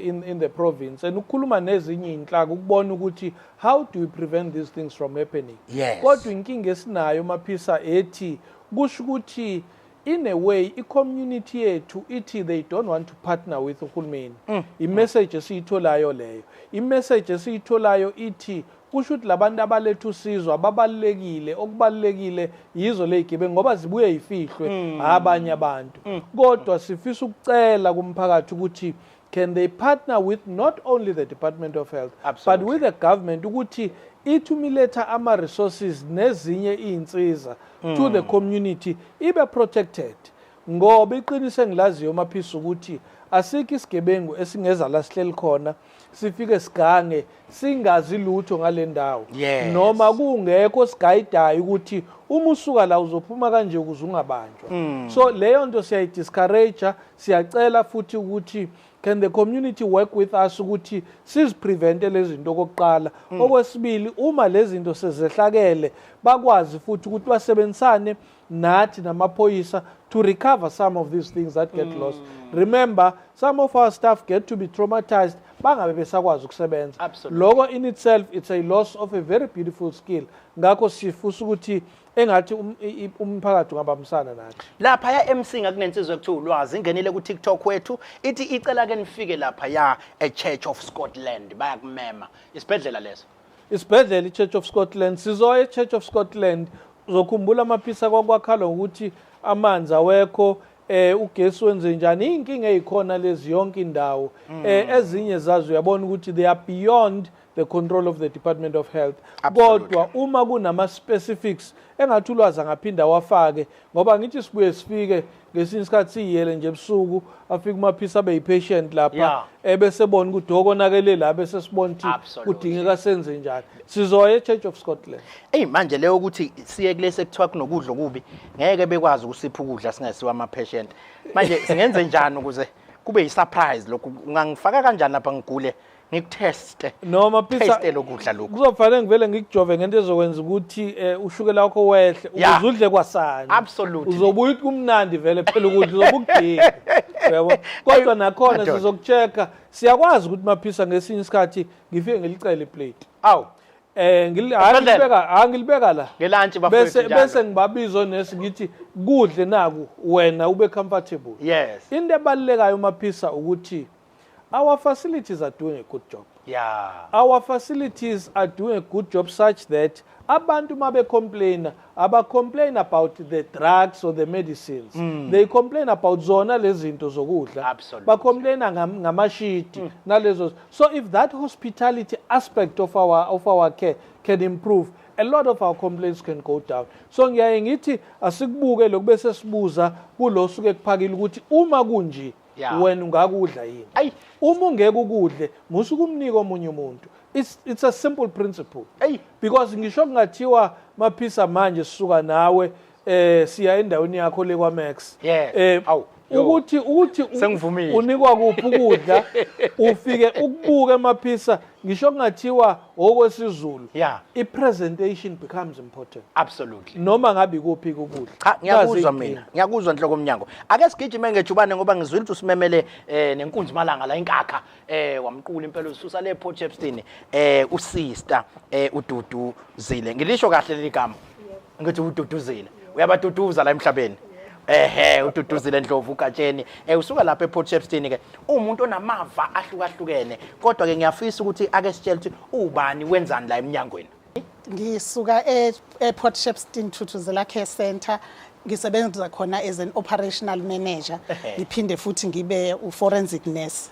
in the province and ukukhuluma nezinye inhlaka ukubona ukuthi how do we prevent these things from happening. Kodwa inkinga esinayo Maphisa ethi kusho ukuthi in a way i-community yethu ithi they don't want to partner with uhulumeni. I-message esiyitholayo leyo, i-message esiyitholayo ithi kusho ukuthi labantu abaletha usizo ababalulekile, okubalulekile yizo ley'gebengu ngoba zibuye yifihlwe abanye abantu. Kodwa sifisa ukucela kumphakathi ukuthi can they partner with not only the Department of Health but with the government ukuthi ithi umiletha ama-resources nezinye iy'nsiza to the community ibe protected, ngoba iqiniso engilaziyo Maphisa ukuthi asikho isigebengu esingeza la sihleli khona, sifike sigange singazi lutho ngale ndawo, noma kungekho sigayidayo ukuthi uma usuka la uzophuma kanje ukuze ungabanjwa. So leyo nto siyayidiscourage. Siyacela futhi ukuthi Can the community work with us ukuthi siziprevente lezi zinto okokuqala? Okwesibili, uma lezi zinto sezehlakele, bakwazi futhi ukuthi basebenzisane nathi namaphoyisa to recover some of these things that get lost. Remember, some of our staff get to be traumatized, bangabe besakwazi ukusebenza. Lokho in itself, it's a loss of a very beautiful skill. Ngakho sifisa ukuthi engathi umphakathi ungabambisana nathi. Laphaya eMsinga kunensizwa ekuthiwa uLwazi, ingenile ku-TikTok wethu, ithi icela ke nifike laphaya e-Church of Scotland, bayakumema. Isibhedlela leso? Isibhedlela i-Church of Scotland. Sizoya e-Church of Scotland. Uzokhumbula amaphisa kwakwakhalwa ngokuthi amanzi awekho, ugesi wenze njani, iy'nkinga ey'khona lezi yonke indawo. Ezinye zazo uyabona ukuthi they are beyond the control of the Department of Health. Kodwa uma kunama specifics engathi uLwazi angaphinda awafake, ngoba ngithi sibuye sifike ngesinye isikhathi siyiyele nje ebusuku, afike uMaphisa abe yi-patient lapha, ebese bona ukuthi okonakele la, bese sibona ukuthi kudingeka senze njani. Sizoya e-Church of Scotland. Eyi, manje leyo ukuthi siye kulesi ekuthiwa kunokudla okubi, ngeke bekwazi ukusipha ukudla singesiwa ama-patient. Manje singenze njani ukuze kube yi-surprise lokhu? Ungangifaka kanjani lapha ngigule, ngikuteste? Noma Pisa, taste lokudla lokhu. Kuzofanele ngivele ngikujove ngento ezokwenza ukuthi ushukela wakho wehle ukuze udle kwasani. Uzobuya uthi kumnandi vele phela ukudla uzobe ukudinga. Uyabo? Kodwa nakhona Madoda. Sizokuchecka. Siyakwazi ukuthi Maphisa ngesinye isikhathi ngifike ngilicele iplate. Awu. Hayi, Esibhedlela? ngilibeka, hayi, ngilibeka la. Ngelantshi bafowethu Bese njalo. bese ngibabiza onesi ngithi kudle naku, wena ube comfortable. Into ebalulekayo Maphisa ukuthi our facilities are doing a good job. Our facilities are doing a good job such that abantu mabe complain, aba complain about the drugs or the medicines. They complain about zona lezi zinto zokudla. Ba complain ngamashidi nalezo. So if that hospitality aspect of our care can improve, a lot of our complaints can go down. So ngiyaye ngithi asikubuke lokhu bese sibuza kulo suke kuphakile ukuthi uma kunje wena ungakudla yini? Ayi. Uma ungeke ukudle, musa ukumnika omunye umuntu. It's a simple principle. Ayi. Because ngisho kungathiwa Maphisa manje sisuka nawe siya endaweni yakho le kwa Max. Awu, yo. Ukuthi Sengivumile. unikwa kuphi ukudla, ufike ukubuke Maphisa, ngisho kungathiwa okwesiZulu. I-presentation becomes important. Noma ngabe ikuphi ukudla. Cha, ngiyakuzwa Nazi mina. iy'nkinga. Ngiyakuzwa nhloko omnyango. Ake sigijime ngejubane ngoba ngizwile ukuthi usimemele nenkunzi malanga la inkakha, wamqula impela ususa le Port Shepstone, usister uDuduzile. Ngilisho kahle leli gama? Ngithi uDuduzile. Uyabaduduza la emhlabeni. Ehe, uDuduzile Ndlovu uGatsheni. Usuka lapha ePort Shepstone ke. Umuntu onamava ahlukahlukene. Kodwa ke ngiyafisa ukuthi ake sitshele ukuthi ubani, wenzani la eminyangweni. Ngisuka ePort Shepstone Thuthuzela Care Center, ngisebenza khona as an operational manager, ngiphinde futhi ngibe u-forensic nurse.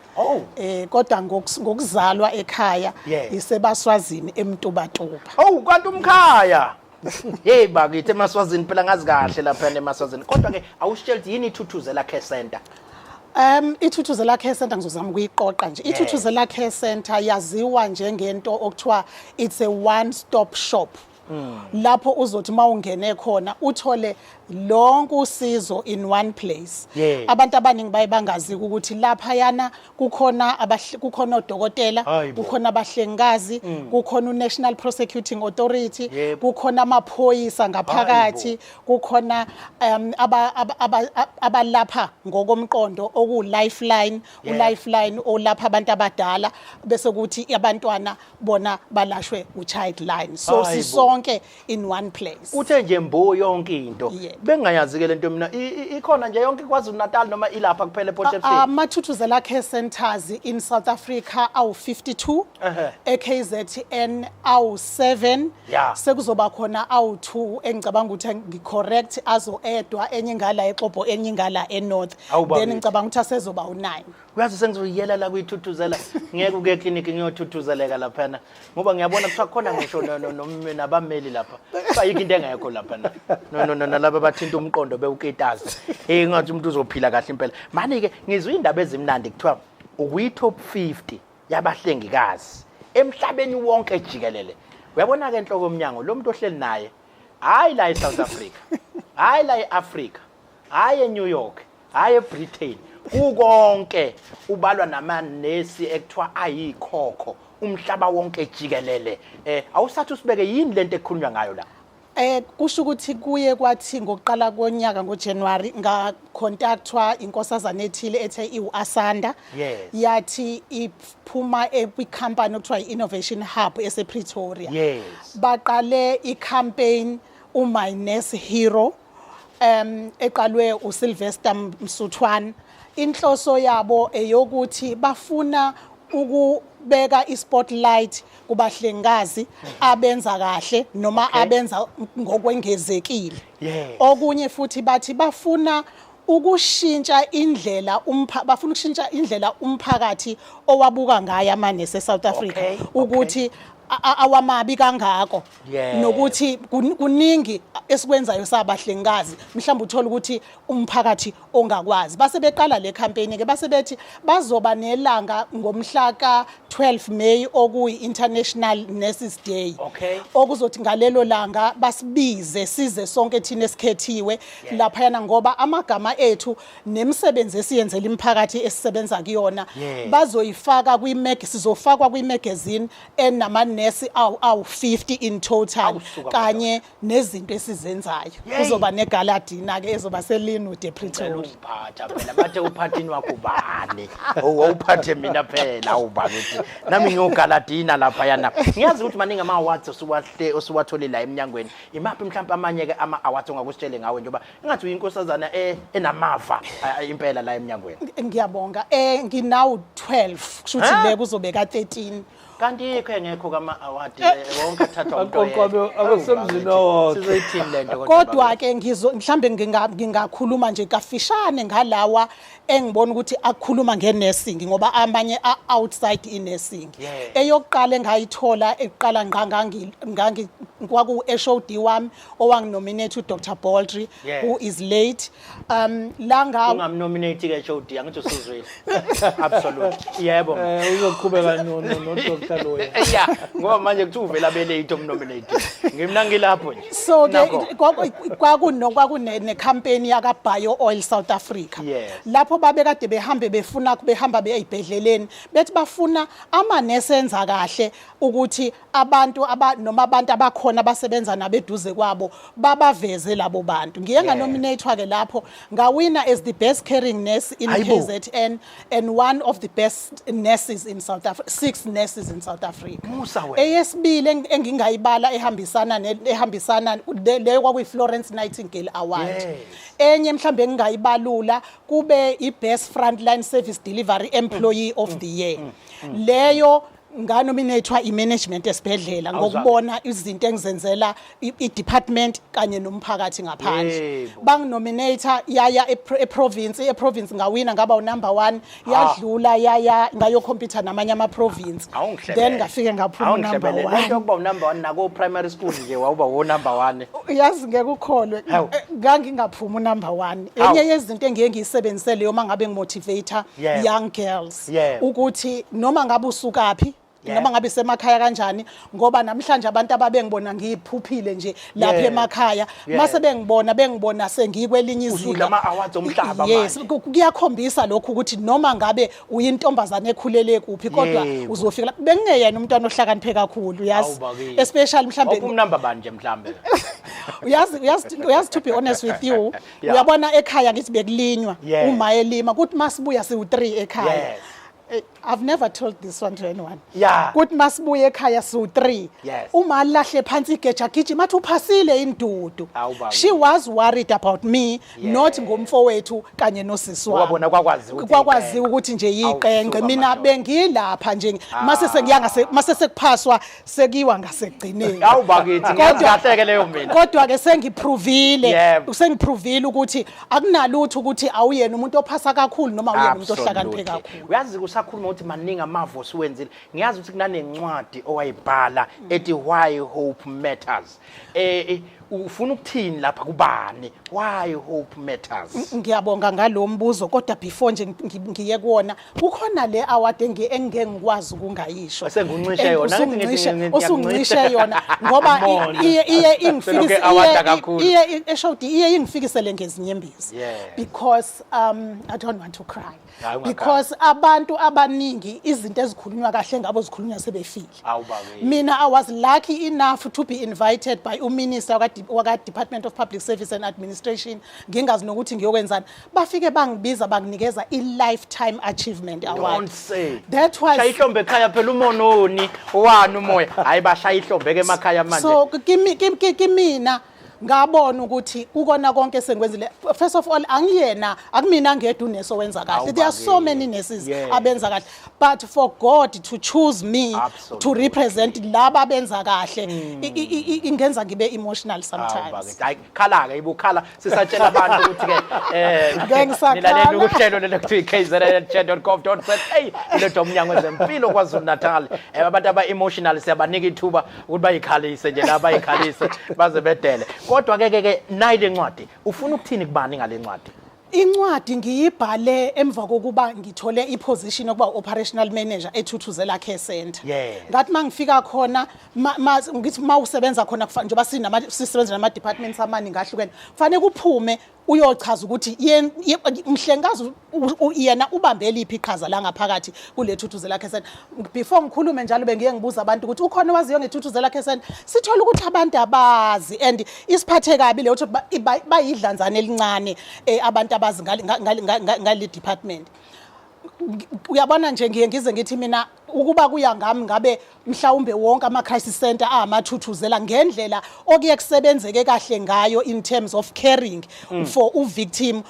Kodwa ngokuzalwa ekhaya isebaswazini eMtubatuba. Oh, kanti umkhaya. Hey bakithi, emaswazini phela ngazi kahle lapha emaswazini. Kodwa ke awusitshela ukuthi yini iThuthuzela Care Center? IThuthuzela Care Center ngizozama ukuyiqoqa nje. IThuthuzela Care Center yaziwa njengento okuthiwa it's a one stop shop. Lapho uzothi mawungene khona uthole lonke usizo in one place. Abantu abaningi baye bangazi ukuthi lapha yana kukhona odokotela, Hayibo. kukhona abahlengikazi, kukhona uNational Prosecuting Authority, kukhona amaphoyisa ngaphakathi, kukhona abalapha ngokomqondo oku Lifeline, uLifeline olapha abantu abadala, bese kuthi abantwana bona balashwe uChildline. So Hayibo. sisonke in one place. Uthe nje mbo yonke into. Bengayazi ke lento mina. Ikhona nje yonke KwaZulu Natal noma ilapha kuphela ePort Shepstone? AmaThuthuzela Care Centers in South Africa awu 52, eKZN awu 7. Sekuzoba khona awu 2 engicabanga ukuthi ngicorrect, azo edwa, enye ngala eXobho, enye ngala eNorth. Awu, Then bakithi. ngicabanga ukuthi asezoba u9. Uyazi sengizoyiyela la kuyithuthuzela, ngeke uke eclinic ngiyothuthuzela laphana ngoba ngiyabona kuthiwa khona ngisho nabameli lapha, bayikho into engekho lapha na no no no nalaba bathinta umqondo bewuketazi, ngathi umuntu uzophila kahle impela. Manje ke ngizwe indaba ezimnandi, kuthiwa ukuyi top 50 yabahlengikazi emhlabeni wonke jikelele. Uyabona ke enhloko yomnyango, lo muntu ohleli naye, hayi la eSouth Africa, hayi la eAfrica, hayi eNew York, hayi eBritain, Kukonke ubalwa namanesi ekuthiwa ayikhokho umhlaba wonke jikelele. Awusathi usibeke, yini lento ekhulunywa ngayo la? Kusho ukuthi kuye kwathi ngokuqala konyaka ngoJanuary ngacontactwa inkosazana ethile ethe iwuAsanda. Yathi iphuma kwicompany okuthiwa i-Innovation Hub esePretoria. Baqale i-campaign uMy Nurse Hero eqalwe uSylvester Msuthwane. Inhloso yabo eyokuthi bafuna ukubeka ispotlight kubahlengikazi abenza kahle noma abenza ngokwengezekile. Okunye futhi bathi bafuna ukushintsha indlela bafuna ukushintsha indlela umphakathi owabuka ngayo amanesi eSouth Africa, ukuthi awamabi kangako, nokuthi kuningi esikwenzayo sabahlengikazi, mhlawumbe uthola ukuthi umphakathi ongakwazi. Base beqala le campaign ke, base bethi bazoba nelanga ngomhla ka 12 May okuyi International Nurses Day, okuzothi ngalelo langa basibize size sonke thina esikhethiwe laphayana, ngoba amagama ethu nemisebenzi esiyenzela imiphakathi esisebenza kuyona bazoyifaka kwi-mag, sizofakwa kwi-magazine enamanesi awu 50 in total, Awusuka. kanye nezinto esizenzayo. Kuzoba negala dinner ke ezoba seLynnwood ePretoria. Ungiphatha phela, bathe uphathini wakho ubani? Owuphathe mina phela, awubani ukuthi nami ngiyogala dinner lapha yana. Ngiyazi ukuthi maningi ama awards osuwahle osuwatholile la eminyangweni. Imaphi mhlawumbe amanye ke ama awards ongakusitshele ngawe, njengoba engathi uyinkosazana enamava impela la eminyangweni? Ngiyabonga. Nginawu 12, kusho ukuthi Ha? le kuzobe ka 13. Kanti yikho engekho kama award wonke athathwa umuntu Aqoqwa oyedwa. abasemzini owodwa. Sizoyithini lento? Kodwa ke ngizo mhlambe ngingakhuluma nje kafishane ngalawa engibona ukuthi akukhuluma ngenursing, ngoba amanye outside inursing. Eyokuqala engayithola eqala ngqa ngangi kwaku HOD wami owanginominate, uDr Baldry, who is late. La nga Ungamnominate ke HOD, angithi usuzwile. Absolutely. Yebo. Uzoqhubeka no Dr Loya. Yeah, ngoba manje kuthiwa uvela belate omnominate. Ngimna ngilapho nje. So ke Nakho. kwakuno kwakune ne campaign yaka Bio Oil South Africa. Lapho babekade behambe befuna, behamba beyibhedleleni, bethi bafuna amanesi enza kahle ukuthi abantu aba noma abantu abakhona abasebenza nabeduze kwabo babaveze labo bantu. Ngiye nganominatewa ke lapho, ngawina as the best caring nurse in Hayibo. KZN and one of the best nurses in South Africa, six nurses in South Africa. Musa wena. Eyesibili engingayibala ehambisana leyo kwakuyi Florence Nightingale Award. Enye mhlambe engingayibalula kube i best frontline service delivery employee of the year. Leyo nganominatewa i-management esibhedlela Awuzwa. ngokubona izinto engizenzela i-department kanye nomphakathi ngaphandle. Banginominate, yaya eprovince, ngawina, ngaba unumber 1, yadlula yaya ngayocompete namanye ama-province. Awungihlebele. Then ngafike ngaphuma number Awungihlebele. 1. Lento yokuba unumber 1 nako primary school nje wawuba wo number 1. Yazi ngeke ukholwe, Hawu. ngangingaphumi unumber 1. Hawu. Enye yezinto engiye ngiyisebenzisele yoma ngabe ngimotivate young girls ukuthi noma ngabe usukaphi, noma ngabe semakhaya kanjani, ngoba namhlanje abantu ababengibona ngiphuphile nje lapha emakhaya, mase bengibona sengikwelinye Usudla izinga. ama-awards omhlaba Yes, manje. Kuyakhombisa lokhu ukuthi noma ngabe uyintombazane ekhulele kuphi, kodwa uzofika lapha. Bengingeyena umntwana ohlakaniphe kakhulu, uyazi. Awu, bakithi. Especially mhlambe Wawuphuma number bani nje mhlambe? Uyazi, to be honest with you, uyabona ekhaya ngithi bekulinywa, uma elima kuthi masibuya siwu3 ekhaya. I've never told this one to anyone. Kuthi masibuye ekhaya siwu3. Uma alahle phansi igeja gijima athi uphasile indudu. Awu, baba. She was worried about me, not ngomfowethu kanye nosisi wami. Wabona kwakwazi ukuthi Kwakwazi iqembu. ukuthi nje Awu, yiqenge. suka Mina madoda. bengilapha nje mase sekuya ngase mase sekuphaswa sekuyiwa ngasekugcineni. Awu bakithi, ngiyazi kahle ke leyo mina. Kodwa ke sengiprovile, sengiprovile ukuthi akunalutho ukuthi awuyena umuntu ophasa kakhulu noma awuyena umuntu ohlakaniphe kakhulu. Uyazi usakhuluma ukuthi maningi amavo osuwenzile. Ngiyazi ukuthi kunanencwadi owayibhala ethi Why Hope Matters. Ufuna ukuthini lapha kubani? Why hope matters? Ngiyabonga ngalo mbuzo, kodwa before nje ngiye kuwona, kukhona le award engeke ngikwazi ukungayisho. Senguncishe yona. Usungishe yona ngoba iye ingifikise iye eshodi, iye ingifikisele ngezinyembezi, because I don't want to cry, because abantu abaningi izinto ezikhulunywa kahle ngabo zikhulunywa sebefile. Mina, I was lucky enough to be invited by uminister waka Department of Public Service and Administration, ngingazi nokuthi ngiyokwenzani. Bafike bangibiza, banginikeza i-Lifetime Achievement Award. Don't say. That was Shaya ihlombe ekhaya phela, umononi wani umoya. Hayi, bashaya ihlombe ke emakhaya manje. So kimina ngabona ukuthi kukona konke sengikwenzile, first of all, angiyena, akumina ngedwa unesi owenza kahle. There are so many nurses abenza kahle, but for God to choose me to represent laba abenza kahle, ingenza ngibe emotional sometimes. Bakithi, hayi, khala ke, ibukhala sisatshela abantu ukuthi ke Ngeke ngisakhala. Nilalela uhlelo lelo kuthiwa i-kzn.gov.za, iletha umnyango wezempilo KwaZulu Natal. Abantu aba emotional siyabanika ithuba ukuthi bayikhalise nje la, bayikhalise baze bedele. Kodwa ke nayi le ncwadi, ufuna ukuthini kubani ngale ncwadi? Incwadi ngiyibhale emva kokuba ngithole iposition yokuba operational manager eThuthuzela Care Center. Ngathi mangifika khona, ngithi mawusebenza khona, njengoba sinama sisebenza nama departments amaningi ahlukene, kufanele kuphume uyochaza ukuthi mhlengikazi yena ubambe liphi iqhaza la ngaphakathi kule Thuthuzela Care Center. Before ngikhulume njalo, bengiye ngibuza abantu ukuthi ukhona owaziyo ngeThuthuzela Care Center. Sithola ukuthi abantu abazi, and isiphathe kabi leyo ukuthi bayidlanzana elincane abantu abazi ngale department. Uyabona nje, ngiye ngize ngithi mina, ukuba kuya ngami, ngabe mhlawumbe wonke ama-crisis center amathuthuzela ngendlela okuye kusebenzeke kahle ngayo in terms of caring for u-victim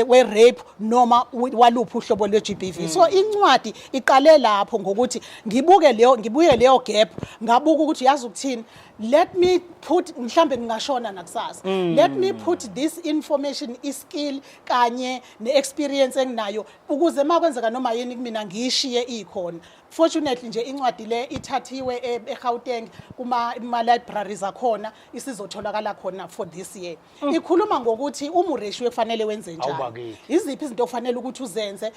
we-rape noma waluphi uhlobo lwe-GBV. So incwadi iqale lapho ngokuthi ngibuke leyo, ngibuye leyo gap, ngabuka ukuthi, yazi ukuthini, let me put, mhlambe ngingashona nakusasa, let me put this information, iskill kanye ne-experience enginayo, ukuze uma kwenzeka noma yini kumina ngiyishiye ikhona. Fortunately nje, incwadi le ithathiwe eGauteng kuma libraries akhona, isizotholakala khona for this year. Ikhuluma ngokuthi uma ureshiwe kufanele wenze njani, Awubakithi. iziphi izinto okufanele ukuthi uzenze,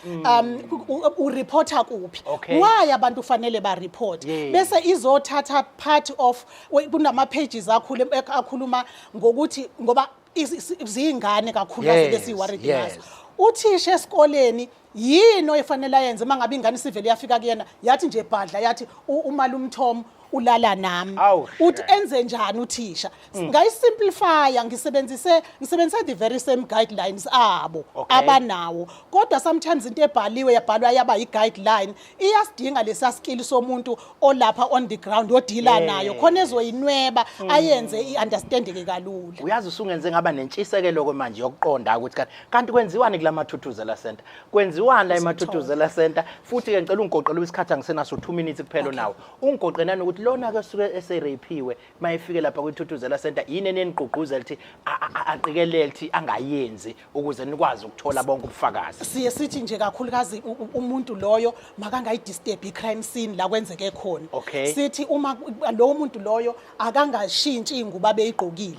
ureporta kuphi, why abantu kufanele ba-report. Bese izothatha part of kunama pages akhulu akhuluma ngokuthi ngoba ziyingane kakhulu besiworried ngazo. Uthisha esikoleni yini oyifanele ayenze uma ngabe ingane isivele yafika kuyena, yathi nje bhadla, yathi umalume Tom ulala nami? Awu, Uthi shame. enze njani uthisha? Ngayisimplifya, ngisebenzise the very same guidelines abo abanawo, kodwa sometimes into ebhaliwe yabhalwa yaba i-guideline iyasidinga lesa skill somuntu olapha on the ground odeala nayo, khona ezoyinweba ayenze i-understanding kalula. Uyazi, usungenze ngaba nentshisekelo ke manje yokuqonda ukuthi kanti kwenziwani kula Mathuthuzela Center, kwenziwani la eMathuthuzela Center. Futhi ke ngicela ungigoqele, isikhathi angisenaso, 2 minutes kuphela nawo. Ungigoqe nanokuthi lona ke suke eserepiwe, mayefike lapha kwiThuthuzela Center, yini enenigqugquzela ukuthi aqikelele ukuthi angayenzi ukuze nikwazi ukuthola bonke ubufakazi? Siye sithi nje kakhulukazi umuntu loyo makangayidisturb i-crime scene la kwenzeke khona. Sithi uma lowo muntu loyo akangashintshi ingubo abeyigqokile.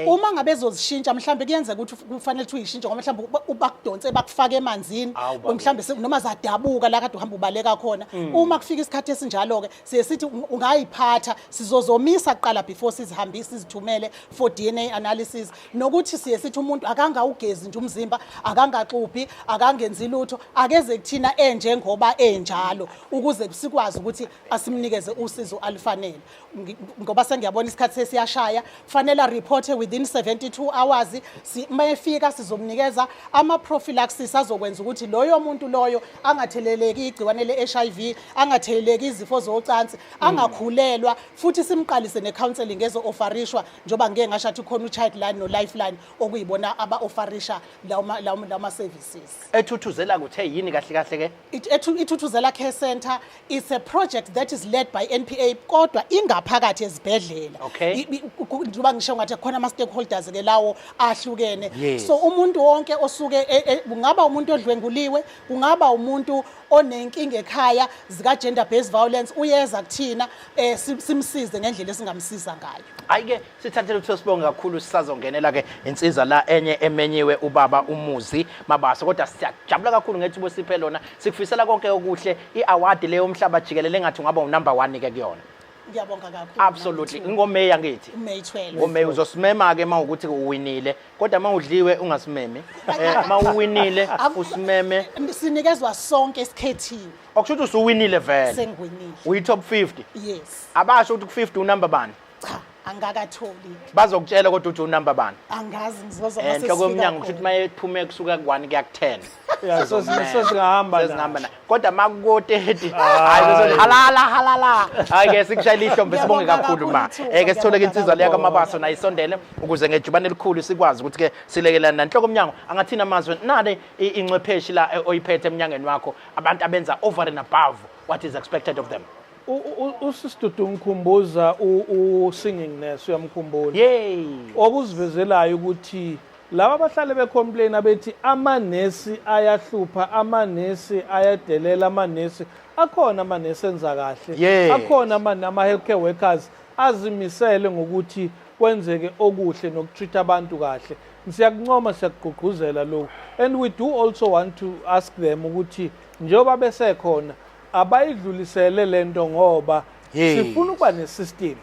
Uma ngabe ezozishintsha, mhlambe kuyenzeka ukuthi kufanele ukuthi uyishintshe ngoba mhlambe bakudonse bakufake emanzini, Awu, bakithi. mhlambe noma zadabuka la kade uhamba ubaleka khona. Uma kufika isikhathi esinjalo-ke, siye sithi ungayiphatha, sizozomisa kuqala before sizihambise, sizithumele for DNA analysis. Nokuthi siye sithi umuntu akangawugezi nje umzimba, akangaxubhi, akangenzi lutho, akeze kuthina enjengoba enjalo, ukuze sikwazi ukuthi asimnikeze usizo alufanele. Ngoba sengiyabona isikhathi sesiyashaya, fanele report within 72 hours. Mayefika sizomnikeza ama-prophylaxis azokwenza ukuthi loyo muntu loyo angatheleleki igciwane le-HIV, angatheleleki izifo zocansi, angakhulelwa. Futhi simqalise ne-counselling ezo-offerishwa, njengoba ngike ngasho athi khona u-Childline no-Lifeline okuyibona aba-offerisha lawo ma-services. Ethuthuzela kuthe yini kahle kahle ke? IThuthuzela Care Center is a project that is led by NPA, kodwa ingaphakathi ezibhedlela. Njengoba ngisho ngathi khona ama-stakeholders ke lawo ahlukene. So umuntu wonke osuke kungaba umuntu odlwenguliwe, Kungaba umuntu onenkinga ekhaya zika gender based violence, uyeza kuthina, simsize ngendlela esingamsiza ngayo. Hayi-ke, sithathele ukuthi sibonge kakhulu. Sisazongenela ke insiza la enye emenyiwe, ubaba uMuzi Mabaso, kodwa siyajabula kakhulu ngethuba osiphe lona. Sikufisela konke okuhle. I-award leyo umhlaba jikelele, engathi ungaba unumber 1 ke kuyona. Ngiyabonga kakhulu. Absolutely. NgoMeya ngithi. May 12. NgoMeya uzosimema-ke uma ukuthi uwinile, kodwa uma udliwe ungasimemi. Uma uwinile usimeme. Sinikezwa sonke esikhethiwe. Okusho ukuthi usuwinile vele? Sengiwinile. Uyi-top 50? Yes. Abasho ukuthi ku-50 unumber bani? Cha, angakatholi. Bazokutshela kodwa ukuthi unumber bani? Angazi, ngizozwa Nhloko yomnyango, kusho ukuthi uma ephume kusuka ku-1 kuya ku-10. Ya, sesingahamba. Sesingahamba na, kodwa ma ku-30, hayi, bezothi halala halala. Hayi-ke, sikushayela ihlombe, sibonge Ngiyabonga kakhulu ma. kakhulu ithuba, Ke sithole-ke ngiyabonga insizwa leya kakhulu. kaMabaso nayisondele ukuze ngejubane elikhulu sikwazi ukuthi-ke silekelane nanhloko omnyango. Angathini amazwe nale incwepheshi la oyiphethe emnyangweni wakho, abantu abenza over and above what is expected of them? Usisidudu ngikhumbuza u-singing nurse, uyamkhumbula? Yey. Okuzivezelayo ukuthi laba abahlale becomplain abethi amanesi ayahlupha, amanesi ayadelela, amanesi akhona, amanesi enza kahle, akhona ama-healthcare workers azimisele ngokuthi kwenzeke okuhle nokutreat abantu kahle. Siyakuncoma, siyakugqugquzela lokhu, and we do also want to ask them ukuthi njengoba besekhona abayidlulisele lento, ngoba sifuna ukuba nesystem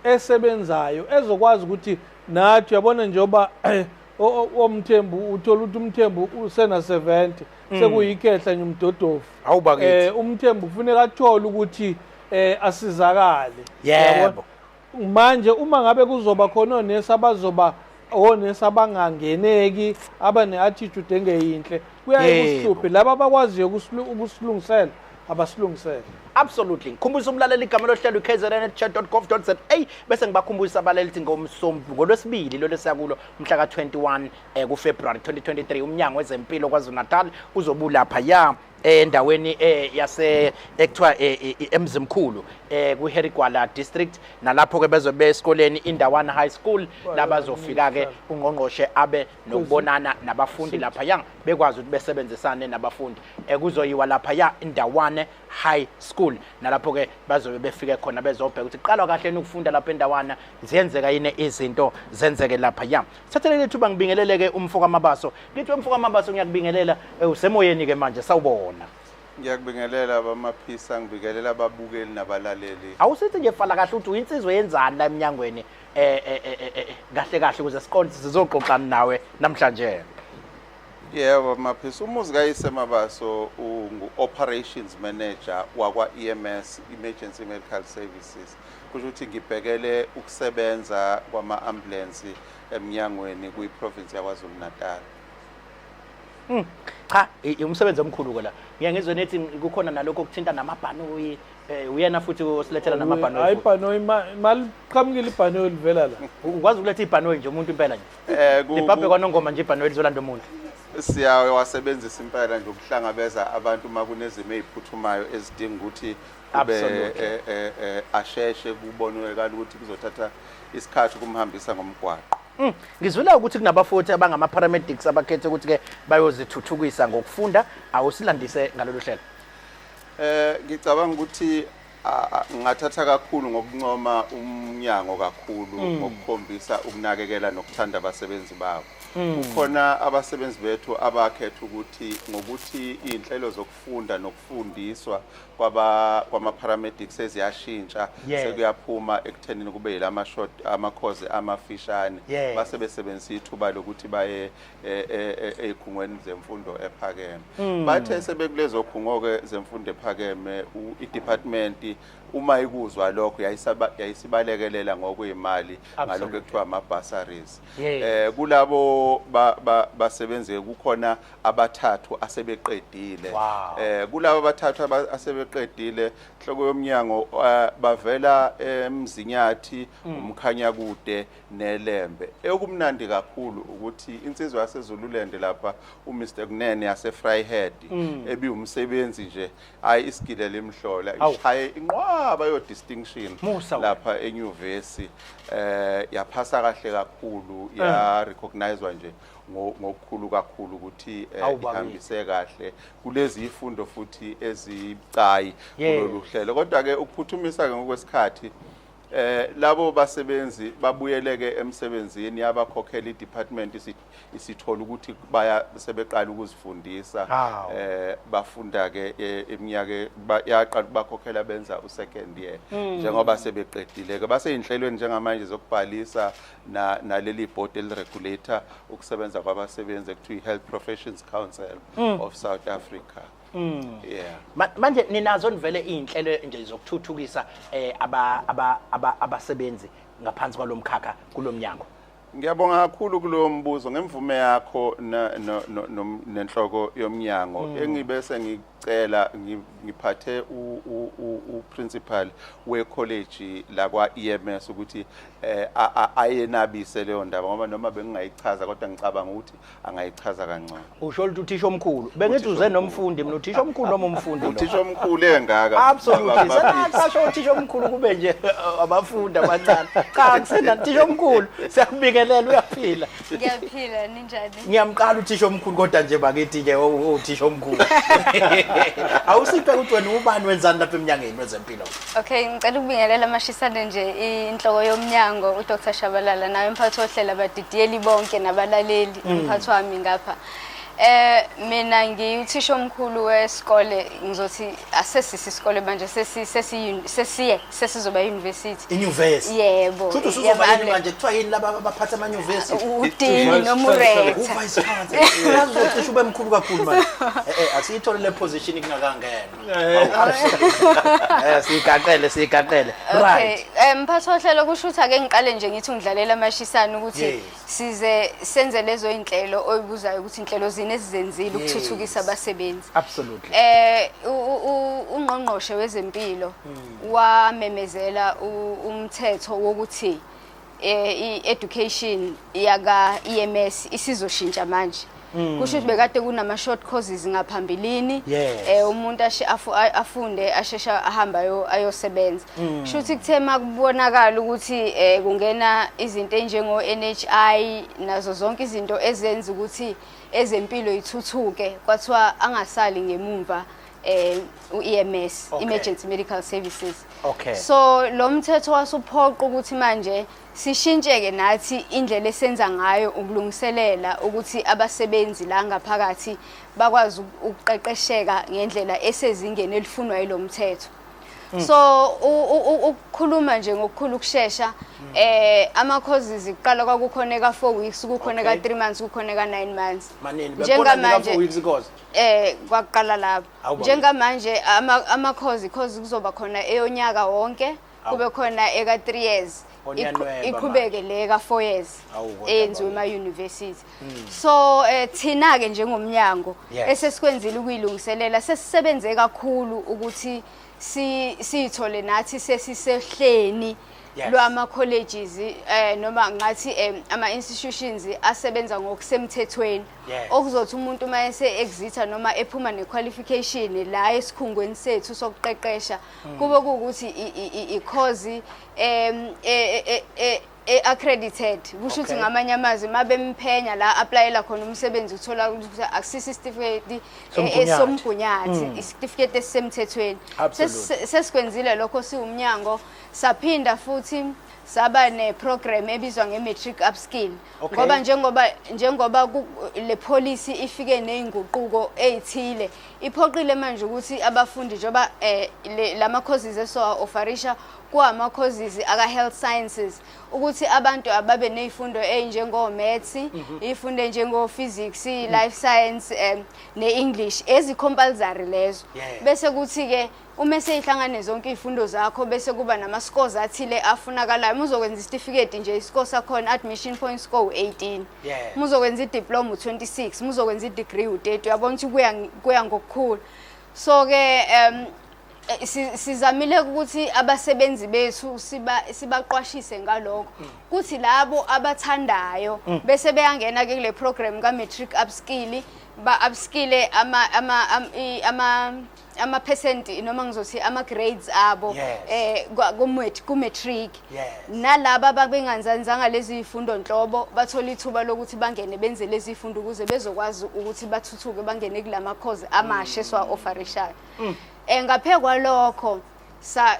esebenzayo ezokwazi ukuthi nathi, uyabona, njengoba omthembu uthola ukuthi umthembu usena 70, sekuyikhehla nje, umdodovu. Awu bakithi. Umthembu kufuneka athole ukuthi asizakale. Uyabona? Manje uma ngabe kuzoba khona onesi abazoba onesi abangangeneki, abane-attitude engeyinhle, kuyaye kusihluphe. Laba abakwaziyo ukusilungisela abasilungisele. Absolutely. Ngikhumbuza umlaleli igama lohlelo kzn@chat.gov.za, bese ngibakhumbuzisa abalaleli ukuthi ngolwesibili lolu esiya kulo, mhla ka-21 kuFebruary 2023, umnyango wezempilo KwaZulu Natal uzobulapha ya endaweni yase ekuthiwa eMzimkhulu, kuHarry Gwala District, nalapho ke bezobe esikoleni Indawana High School, labazofika ke ungqongqoshe abe nokubonana nabafundi lapha ya, bekwazi ukuthi besebenzisane nabafundi. Kuzoyiwa lapha ya Indawane High School, nalapho ke bazobe befike khona bezobheka ukuthi kuqalwa kahle yini ukufunda lapha endawana, ziyenzeka yini izinto zenzeke lapha ya. Sithathele lethuba ngibingelele-ke umfo kaMabaso. Ngithi, umfo kaMabaso, ngiyakubingelela. Usemoyeni ke manje, sawubona. Ngiyakubingelela bamaphisa, ngibingelela ababukeli nabalaleli. Awusithi nje fala kahle ukuthi uyinsizwa yenzani la emnyangweni kahle kahle, ukuze siqonde sizoxoxana nawe namhlanje. Yebo Maphisa, umuzi kayise Mabaso ungu-operations manager wakwa-EMS, Emergency Medical Services. Kusho ukuthi ngibhekele ukusebenza kwama-ambulensi eminyangweni kwi-province yaKwaZulu Natal. Cha, umsebenzi omkhulu ke la. Ngiye ngizwe nethi kukhona nalokho okuthinta namabhanoyi, uyena futhi osilethela namabhanoyi Hayi, futhi. Ibhanoyi maliqhamukile, ibhanoyi livela la. Ukwazi ukuletha ibhanoyi nje umuntu impela nje? Libhabhe kwanongoma nje ibhanoyi lizolanda umuntu. Siyawasebenzisa impela nje ukuhlangabeza abantu uma kunezimo ey'phuthumayo ezidinga ukuthi kube asheshe kubonakala ukuthi kuzothatha isikhathi ukumhambisa ngomgwaqo. Ngizwile ukuthi kunabafuthi abangama-paramedics abakhethe ukuthi-ke bayozithuthukisa ngokufunda. Awusilandise ngalolu hlelo. Ngicabanga ukuthi ngingathatha kakhulu ngokuncoma umnyango kakhulu ngokukhombisa ukunakekela nokuthanda abasebenzi bawo. Kukhona abasebenzi bethu abakhetha ukuthi ngokuthi iy'nhlelo zokufunda nokufundiswa kwaba kwama-paramedics seziyashintsha, sekuyaphuma ekuthenini kube yilama short amakhozi amafishane, base besebenzisa ithuba lokuthi baye ey'khungweni zemfundo ephakeme. Bathe sebekulezo khungo-ke zemfundo ephakeme, i-department uma ikuzwa lokho yayisibalekelela ngokuyimali ngalokho ekuthiwa ama-bursaries. Kulabo basebenzi kukhona abathathu asebeqedile. Kulabo abathathu asebeqedile, hloko yomnyango, bavela eMzinyathi, uMkhanyakude neLembe. Ekumnandi kakhulu ukuthi insizwa yaseZululand lapha, uMr Kunene yase Vryheid, ebiwumsebenzi nje, hayi, isigile limhlola, ishaye inqwaba. inqwaba yo distinction lapha enyuvesi, yaphasa kahle kakhulu, ya recognizwa nje ngokukhulu kakhulu ukuthi ihambise kahle kulezi ifundo futhi ezibucayi kulolu hlelo. Kodwa ke ukuphuthumisa ke ngokwesikhathi, labo basebenzi babuyeleke emsebenzini, yabakhokhela i-department isithola ukuthi baya sebeqala ukuzifundisa, bafunda ke iminyaka, yaqala ukubakhokhela benza u-second year. Njengoba sebeqedile ke baseyinhlelweni njengamanje zokubhalisa naleli board eli-regulator ukusebenza kwabasebenzi ekuthiwa i-Health Professions Council of South Africa. Yeah. Manje ninazo nivele iy'nhlelo nje zokuthuthukisa abasebenzi ngaphansi kwalomkhakha kulomnyango? Ngiyabonga kakhulu kulowo mbuzo, ngemvume yakho nenhloko yomnyango. Engibe sengicela ngiphathe u-principal we-college lakwa EMS ukuthi ayenabise leyo ndaba, ngoba noma bengingayichaza kodwa ngicabanga ukuthi angayichaza kangcono. Usho ukuthi uthisha omkhulu. Bengithi uze nomfundi mina, uthisha omkhulu noma umfundi lo? Uthisha omkhulu engaka. Absolutely. Senasho uthisha omkhulu kube nje abafundi abancane. Cha, kusena uthisha omkhulu. Siyakubingelela, uyaphila? Ngiyaphila, ninjani? Ngiyamqala uthisha omkhulu kodwa nje bakithi ke uthisha omkhulu. Awusiphe ukuthi wena ubani, wenzani lapha eminyangeni wezempilo? Okay, ngicela ukubingelela amashisane nje inhloko yomnyango uDr Shabalala naye umphathi wohlelo, abadidiyeli bonke nabalaleli, umphathi wami ngapha. Mina ngiyuthisha omkhulu wesikole, ngizothi asesisi isikole manje, sesi sesi sesiye sesizoba university. Inyuvesi. Yebo. Futhi usuzoba yini manje, kuthiwa yini laba abaphatha amanyuvesi? Udini noma urector. U-vice chancellor. Yazi uzocishe ube mkhulu kakhulu manje. Asiyithole le position kungakangena. Siyigaqele, siyigaqele. Okay, mphathi wohlelo, kusho ukuthi ake ngiqale nje ngithi ngidlalela amashisane ukuthi size senze lezo inhlelo oyibuzayo ukuthi inhlelo zini ezizenzile ukuthuthukisa abasebenzi. Ungqongqoshe wezempilo wamemezela umthetho wokuthi i-education yaka EMS isizoshintsha manje. Kusho ukuthi bekade kunama short courses ngaphambilini, umuntu afunde ashesha ahamba ayosebenza. Kusho ukuthi kuthe makubonakala ukuthi kungena izinto enjengo NHI nazo zonke izinto ezenza ukuthi ezempilo ithuthuke, kwathiwa angasali ngemumva u-EMS, Emergency Medical Services. So lo mthetho wasuphoqa ukuthi manje sishintsheke nathi indlela esenza ngayo ukulungiselela ukuthi abasebenzi la ngaphakathi bakwazi ukuqeqesheka ngendlela esezingeni elifunwa yilo mthetho. So ukukhuluma nje ngokukhulu ukushesha, ama courses kuqala kwakukhona eka 4 weeks, kukhona eka 3 months, kukhona eka 9 months. Manini bekhona eka 4 weeks course? Kwaqala lapho. Njengamanje ama course kuzoba khona eyonyaka wonke, kube khona eka 3 years, iqhubeke le ka 4 years eyenziwe ema university. So thina ke njengomnyango esesikwenzile ukuyilungiselela, sesisebenze kakhulu ukuthi siyithole nathi sesisehleni lwama colleges, noma ngathi ama institutions asebenza ngokusemthethweni, okuzothi umuntu uma ese exita noma ephuma ne qualification la esikhungweni sethu sokuqeqesha, kube kuwukuthi i-course accredited. Kusho ukuthi ngamanye amazwi mabemphenya la applyela khona umsebenzi, uthola ukuthi akusisi isitifiketi somgunyathi, isitifiketi esisemthethweni. Sesikwenzile lokho siwumnyango, saphinda futhi saba ne-program ebizwa nge-matric upskill. Ngoba njengoba le policy ifike nezinguquko ezithile, iphoqile manje ukuthi abafundi njengoba lama courses esowa offerisha kuwama courses aka health sciences, ukuthi abantu ababe nezifundo ezinjengo maths, izifundo ezinjengo physics, life science, ne-English ezi compulsory lezo. Bese kuthi ke uma seyihlangane zonke izifundo zakho, bese kuba nama scores athile afunakalayo. Uma uzokwenza isitifiketi nje, iscore sakhona admission point score u18, uma uzokwenza idiploma u26, uma uzokwenza idegree u30. Uyabona ukuthi kuya ngokukhulu. So ke sizamile ukuthi abasebenzi bethu sibaqwashise ngalokho, kuthi labo abathandayo bese beyangena ke kule program ka matric upskill, ba upskille ama ama ama percent noma ngizothi ama grades abo ku matric. Nalaba ababenganzanzanga lezi zifundo nhlobo bathola ithuba lokuthi bangene benze lezi zifundo ukuze bezokwazi ukuthi bathuthuke bangene kulama course amasha esiwa offerishayo. Ngaphe kwalokho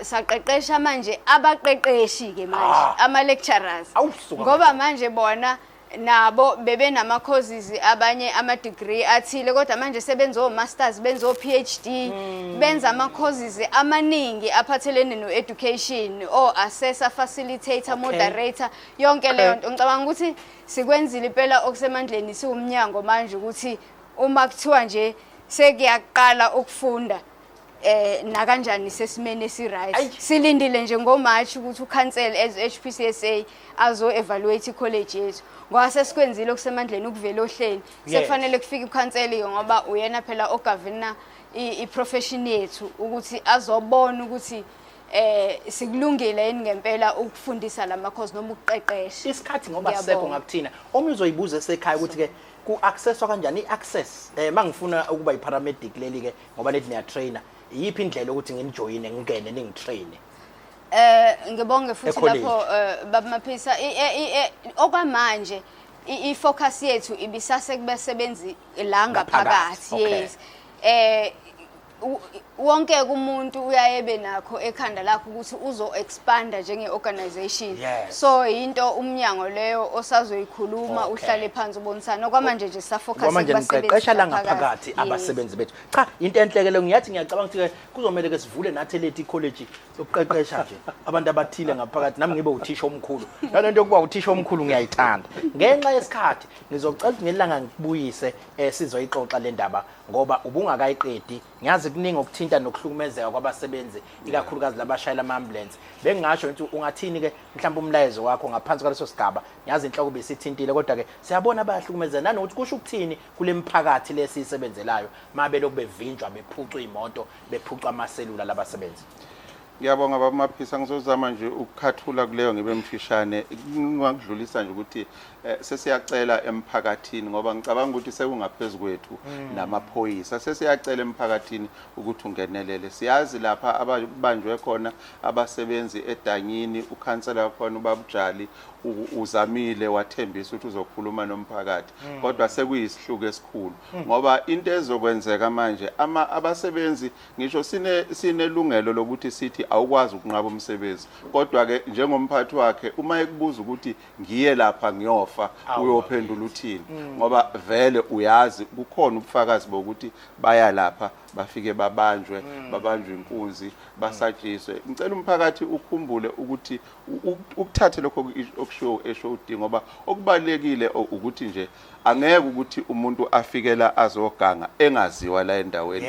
saqeqesha manje abaqeqeshi ke manje ama lecturers, ngoba manje bona nabo bebenama courses abanye ama degree athile, kodwa manje sebenzo masters, benzo PhD, benza ama courses amaningi aphathelene no education, o assessor, facilitator, moderator, yonke leyo nto. Ngicabanga ukuthi sikwenzile impela okusemandleni siwumnyango manje ukuthi uma kuthiwa nje sekuyaqala ukufunda nakanjani sesimene esi right. Silindile nje ngoMarch ukuthi ukhansel as HPCSA azo evaluate icollege yethu, ngoba sesikwenzile okusemandleni ukuvela ohleni. Sekufanele kufike ukhansel ngoba uyena phela ogovernor i-profession yethu ukuthi azobona ukuthi sikulungile yini ngempela ukufundisa lama course noma ukuqeqesha. Isikhathi ngoba sisekho ngakuthina. Omunye uzoyibuza esekhaya ukuthi ke ku accesswa kanjani i-access mangifuna ukuba i-paramedic leli ke ngoba lethi niya trainer, iyiphi indlela ukuthi nginijoyine ngingene ningitraine? Ngibonge futhi lapho Baba Maphisa. Okwamanje i-focus yethu ibisase kubasebenzi la ngaphakathi. Yes. Wonke umuntu uyayebe nakho ekhanda lakho ukuthi uzo expanda njenge organization. So into umnyango leyo osazoyikhuluma, uhlale phansi ubonisana. Okwamanje nje safocus kubasebenzi. Kwamanje niqeqesha la ngaphakathi abasebenzi bethu. Cha, into enhle ke ngiyathi ngiyacabanga ukuthi kuzomela ke sivule nathi lethi college sokuqeqesha nje abantu abathile ngaphakathi, nami ngibe uthisha omkhulu. Nalento yokuba uthisha omkhulu ngiyayithanda. Ngenxa yesikhathi ngizocela ukuthi ngelanga ngikubuyise sizoyixoxa le ndaba ngoba ubungakayiqedi. Ngiyazi kuningi okuthinta nokuhlukumezeka kwabasebenzi ikakhulukazi labashayela ama-ambulance. Bengingasho ukuthi ungathini ke mhlawumbe umlayezo wakho ngaphansi kwaleso sigaba. Ngiyazi inhloko besithintile kodwa ke siyabona bayahlukumezeka nanokuthi kusho ukuthini kule mphakathi lesiyisebenzelayo mabe lokhu bevinjwa bephucwa imoto bephucwa amaselula labasebenzi. Ngiyabonga Baba Maphisa, ngizozama nje ukukhathula kuleyo ngibe mfishane. Ngingakudlulisa nje ukuthi sesiyacela emphakathini ngoba ngicabanga ukuthi sekungaphezulu kwethu namaphoyisa. Sesiyacela emphakathini ukuthi ungenelele. Siyazi lapha ababanjwe khona abasebenzi edanyini, ukhansela wakhona uBabujali uzamile wathembisa ukuthi uzokhuluma nomphakathi, kodwa sekuyisihluku esikhulu ngoba into ezokwenzeka manje abasebenzi ngisho sinelungelo lokuthi sithi awukwazi ukunqaba umsebenzi, kodwa ke njengomphathi wakhe uma ekubuza ukuthi ngiye lapha ngiyofa uyophendula uthini, ngoba vele uyazi kukhona ubufakazi bokuthi baya lapha bafike babanjwe, babanjwe inkunzi, basatshiswe. Ngicela umphakathi ukhumbule ukuthi ukuthathe lokho okushiwo esho ngoba okubalekile ukuthi nje angeke ukuthi umuntu afikela azoganga engaziwa la endaweni,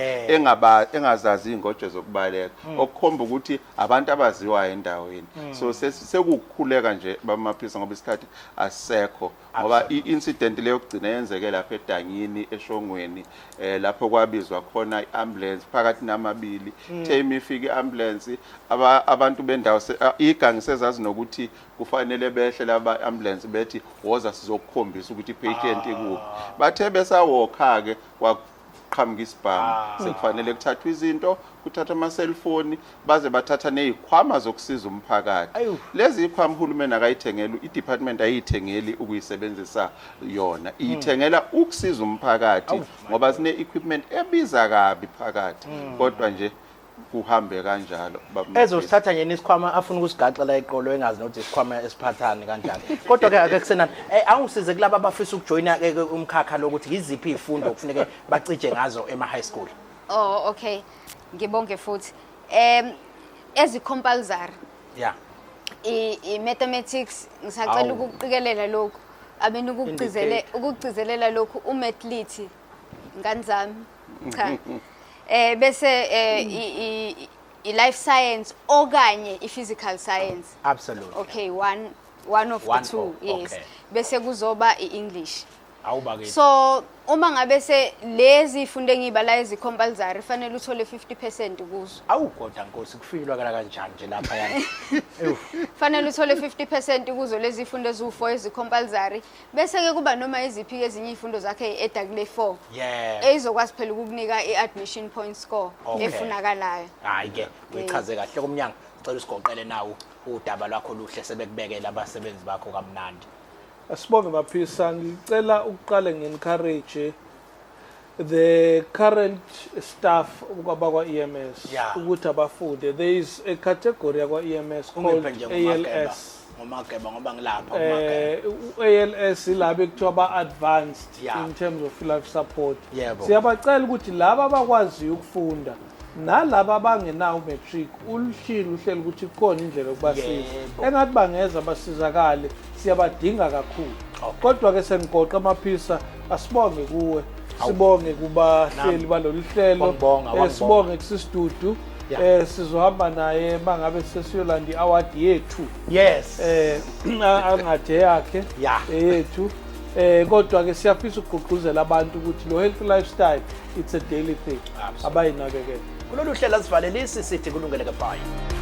engazazi ingoje zokubaleka, okukhomba ukuthi abantu abaziwayo endaweni. So sekukhuleka nje Baba Maphisa ngoba isikhathi asisekho, ngoba i-incident leyo kugcina yenzeke lapha edanyini eShongweni, lapho kwabizwa khona i-ambulance phakathi namabili. Time ifika i-ambulance abantu bendawo igangi sezazi nokuthi kufanele behle laba ambulance bethi woza sizokukhombisa ukuthi i-patient ikuphi. Bathe besawokha ke kwaqhamuka isibhamu, sekufanele kuthathwe izinto, kuthathwa ama-cellphone, baze bathatha nezikhwama zokusiza umphakathi. Lezi zikhwama uhulumeni akayithengeli, i-department ayithengeli ukuyisebenzisa yona, iyithengela ukusiza umphakathi ngoba sine equipment ebiza kabi phakathi, kodwa nje kuhambe kanjalo. Ezosithatha nje isikhwama afuna ukusigaxa la eqolo engazi nokuthi isikhwama esiphathani kanjani. Kodwa ke ake kusenani, angisize kulabo abafisa ukujoyina ke umkhakha lokuthi yiziphi izifundo okufuneke bacije ngazo ema high school. Oh okay, ngibonge futhi. Ezi compulsory. Yeah. I mathematics ngisacela ukuqikelela lokhu. Abeni ukugcizelela lokhu umathlethi ngani zami. Cha. Bese i life science okanye i physical science. Absolutely. Okay, one of the two. Yes. Bese kuzoba i English. Awubakithi. So uma ngabe se lezi ifundo engiyibala ezi-compulsory, fanele uthole 50% kuzo. Awu kodwa Nkosi, kufinyelwa kanjani nje lapha yani? Ewu. Fanele uthole 50% kuzo lezi ifundo eziwu-4 ezi-compulsory, bese-ke kuba noma iziphi-ke ezinye iy'fundo zakhe ey'eda kule 4 ey'zokwazi phela ukukunika i-admission point score efunakalayo. Hayi ke, uyichaze kahle kumnyango. Cela usigoqele nawo udaba lwakho luhle sebekubekela abasebenzi bakho kamnandi. Asibonge Maphisa, ngicela ukuqale ngi-encourage the current staff kwabakwa EMS ukuthi abafunde. There is a category yakwa EMS called Ungiphe nje ngoMageba. ALS. Ngomageba ngoba ngilapha kuMageba. ALS ilabo ekuthiwa ba-advanced in terms of life support. Siyabacela ukuthi laba abakwaziyo ukufunda nalaba abangenawo matric, uluhlelo uhlelo ukuthi kukhona indlela yokubasiza. Engathi bangeza basizakale, siyabadinga kakhulu. Kodwa ke sengigoqa Maphisa, asibonge kuwe, sibonge kubahleli balolu hlelo, Wangibonga, wangibonga. Sibonge kusisidudu. Sizohamba naye mangabe sesiyolanda i-award yethu. Angathe yakhe eyethu. Kodwa ke siyafisa ukugqugquzela abantu ukuthi lo healthy lifestyle, it's a daily thing. Abayinakekele. Kulolu hlelo asivalelisi, sithi kulungele ke, bye.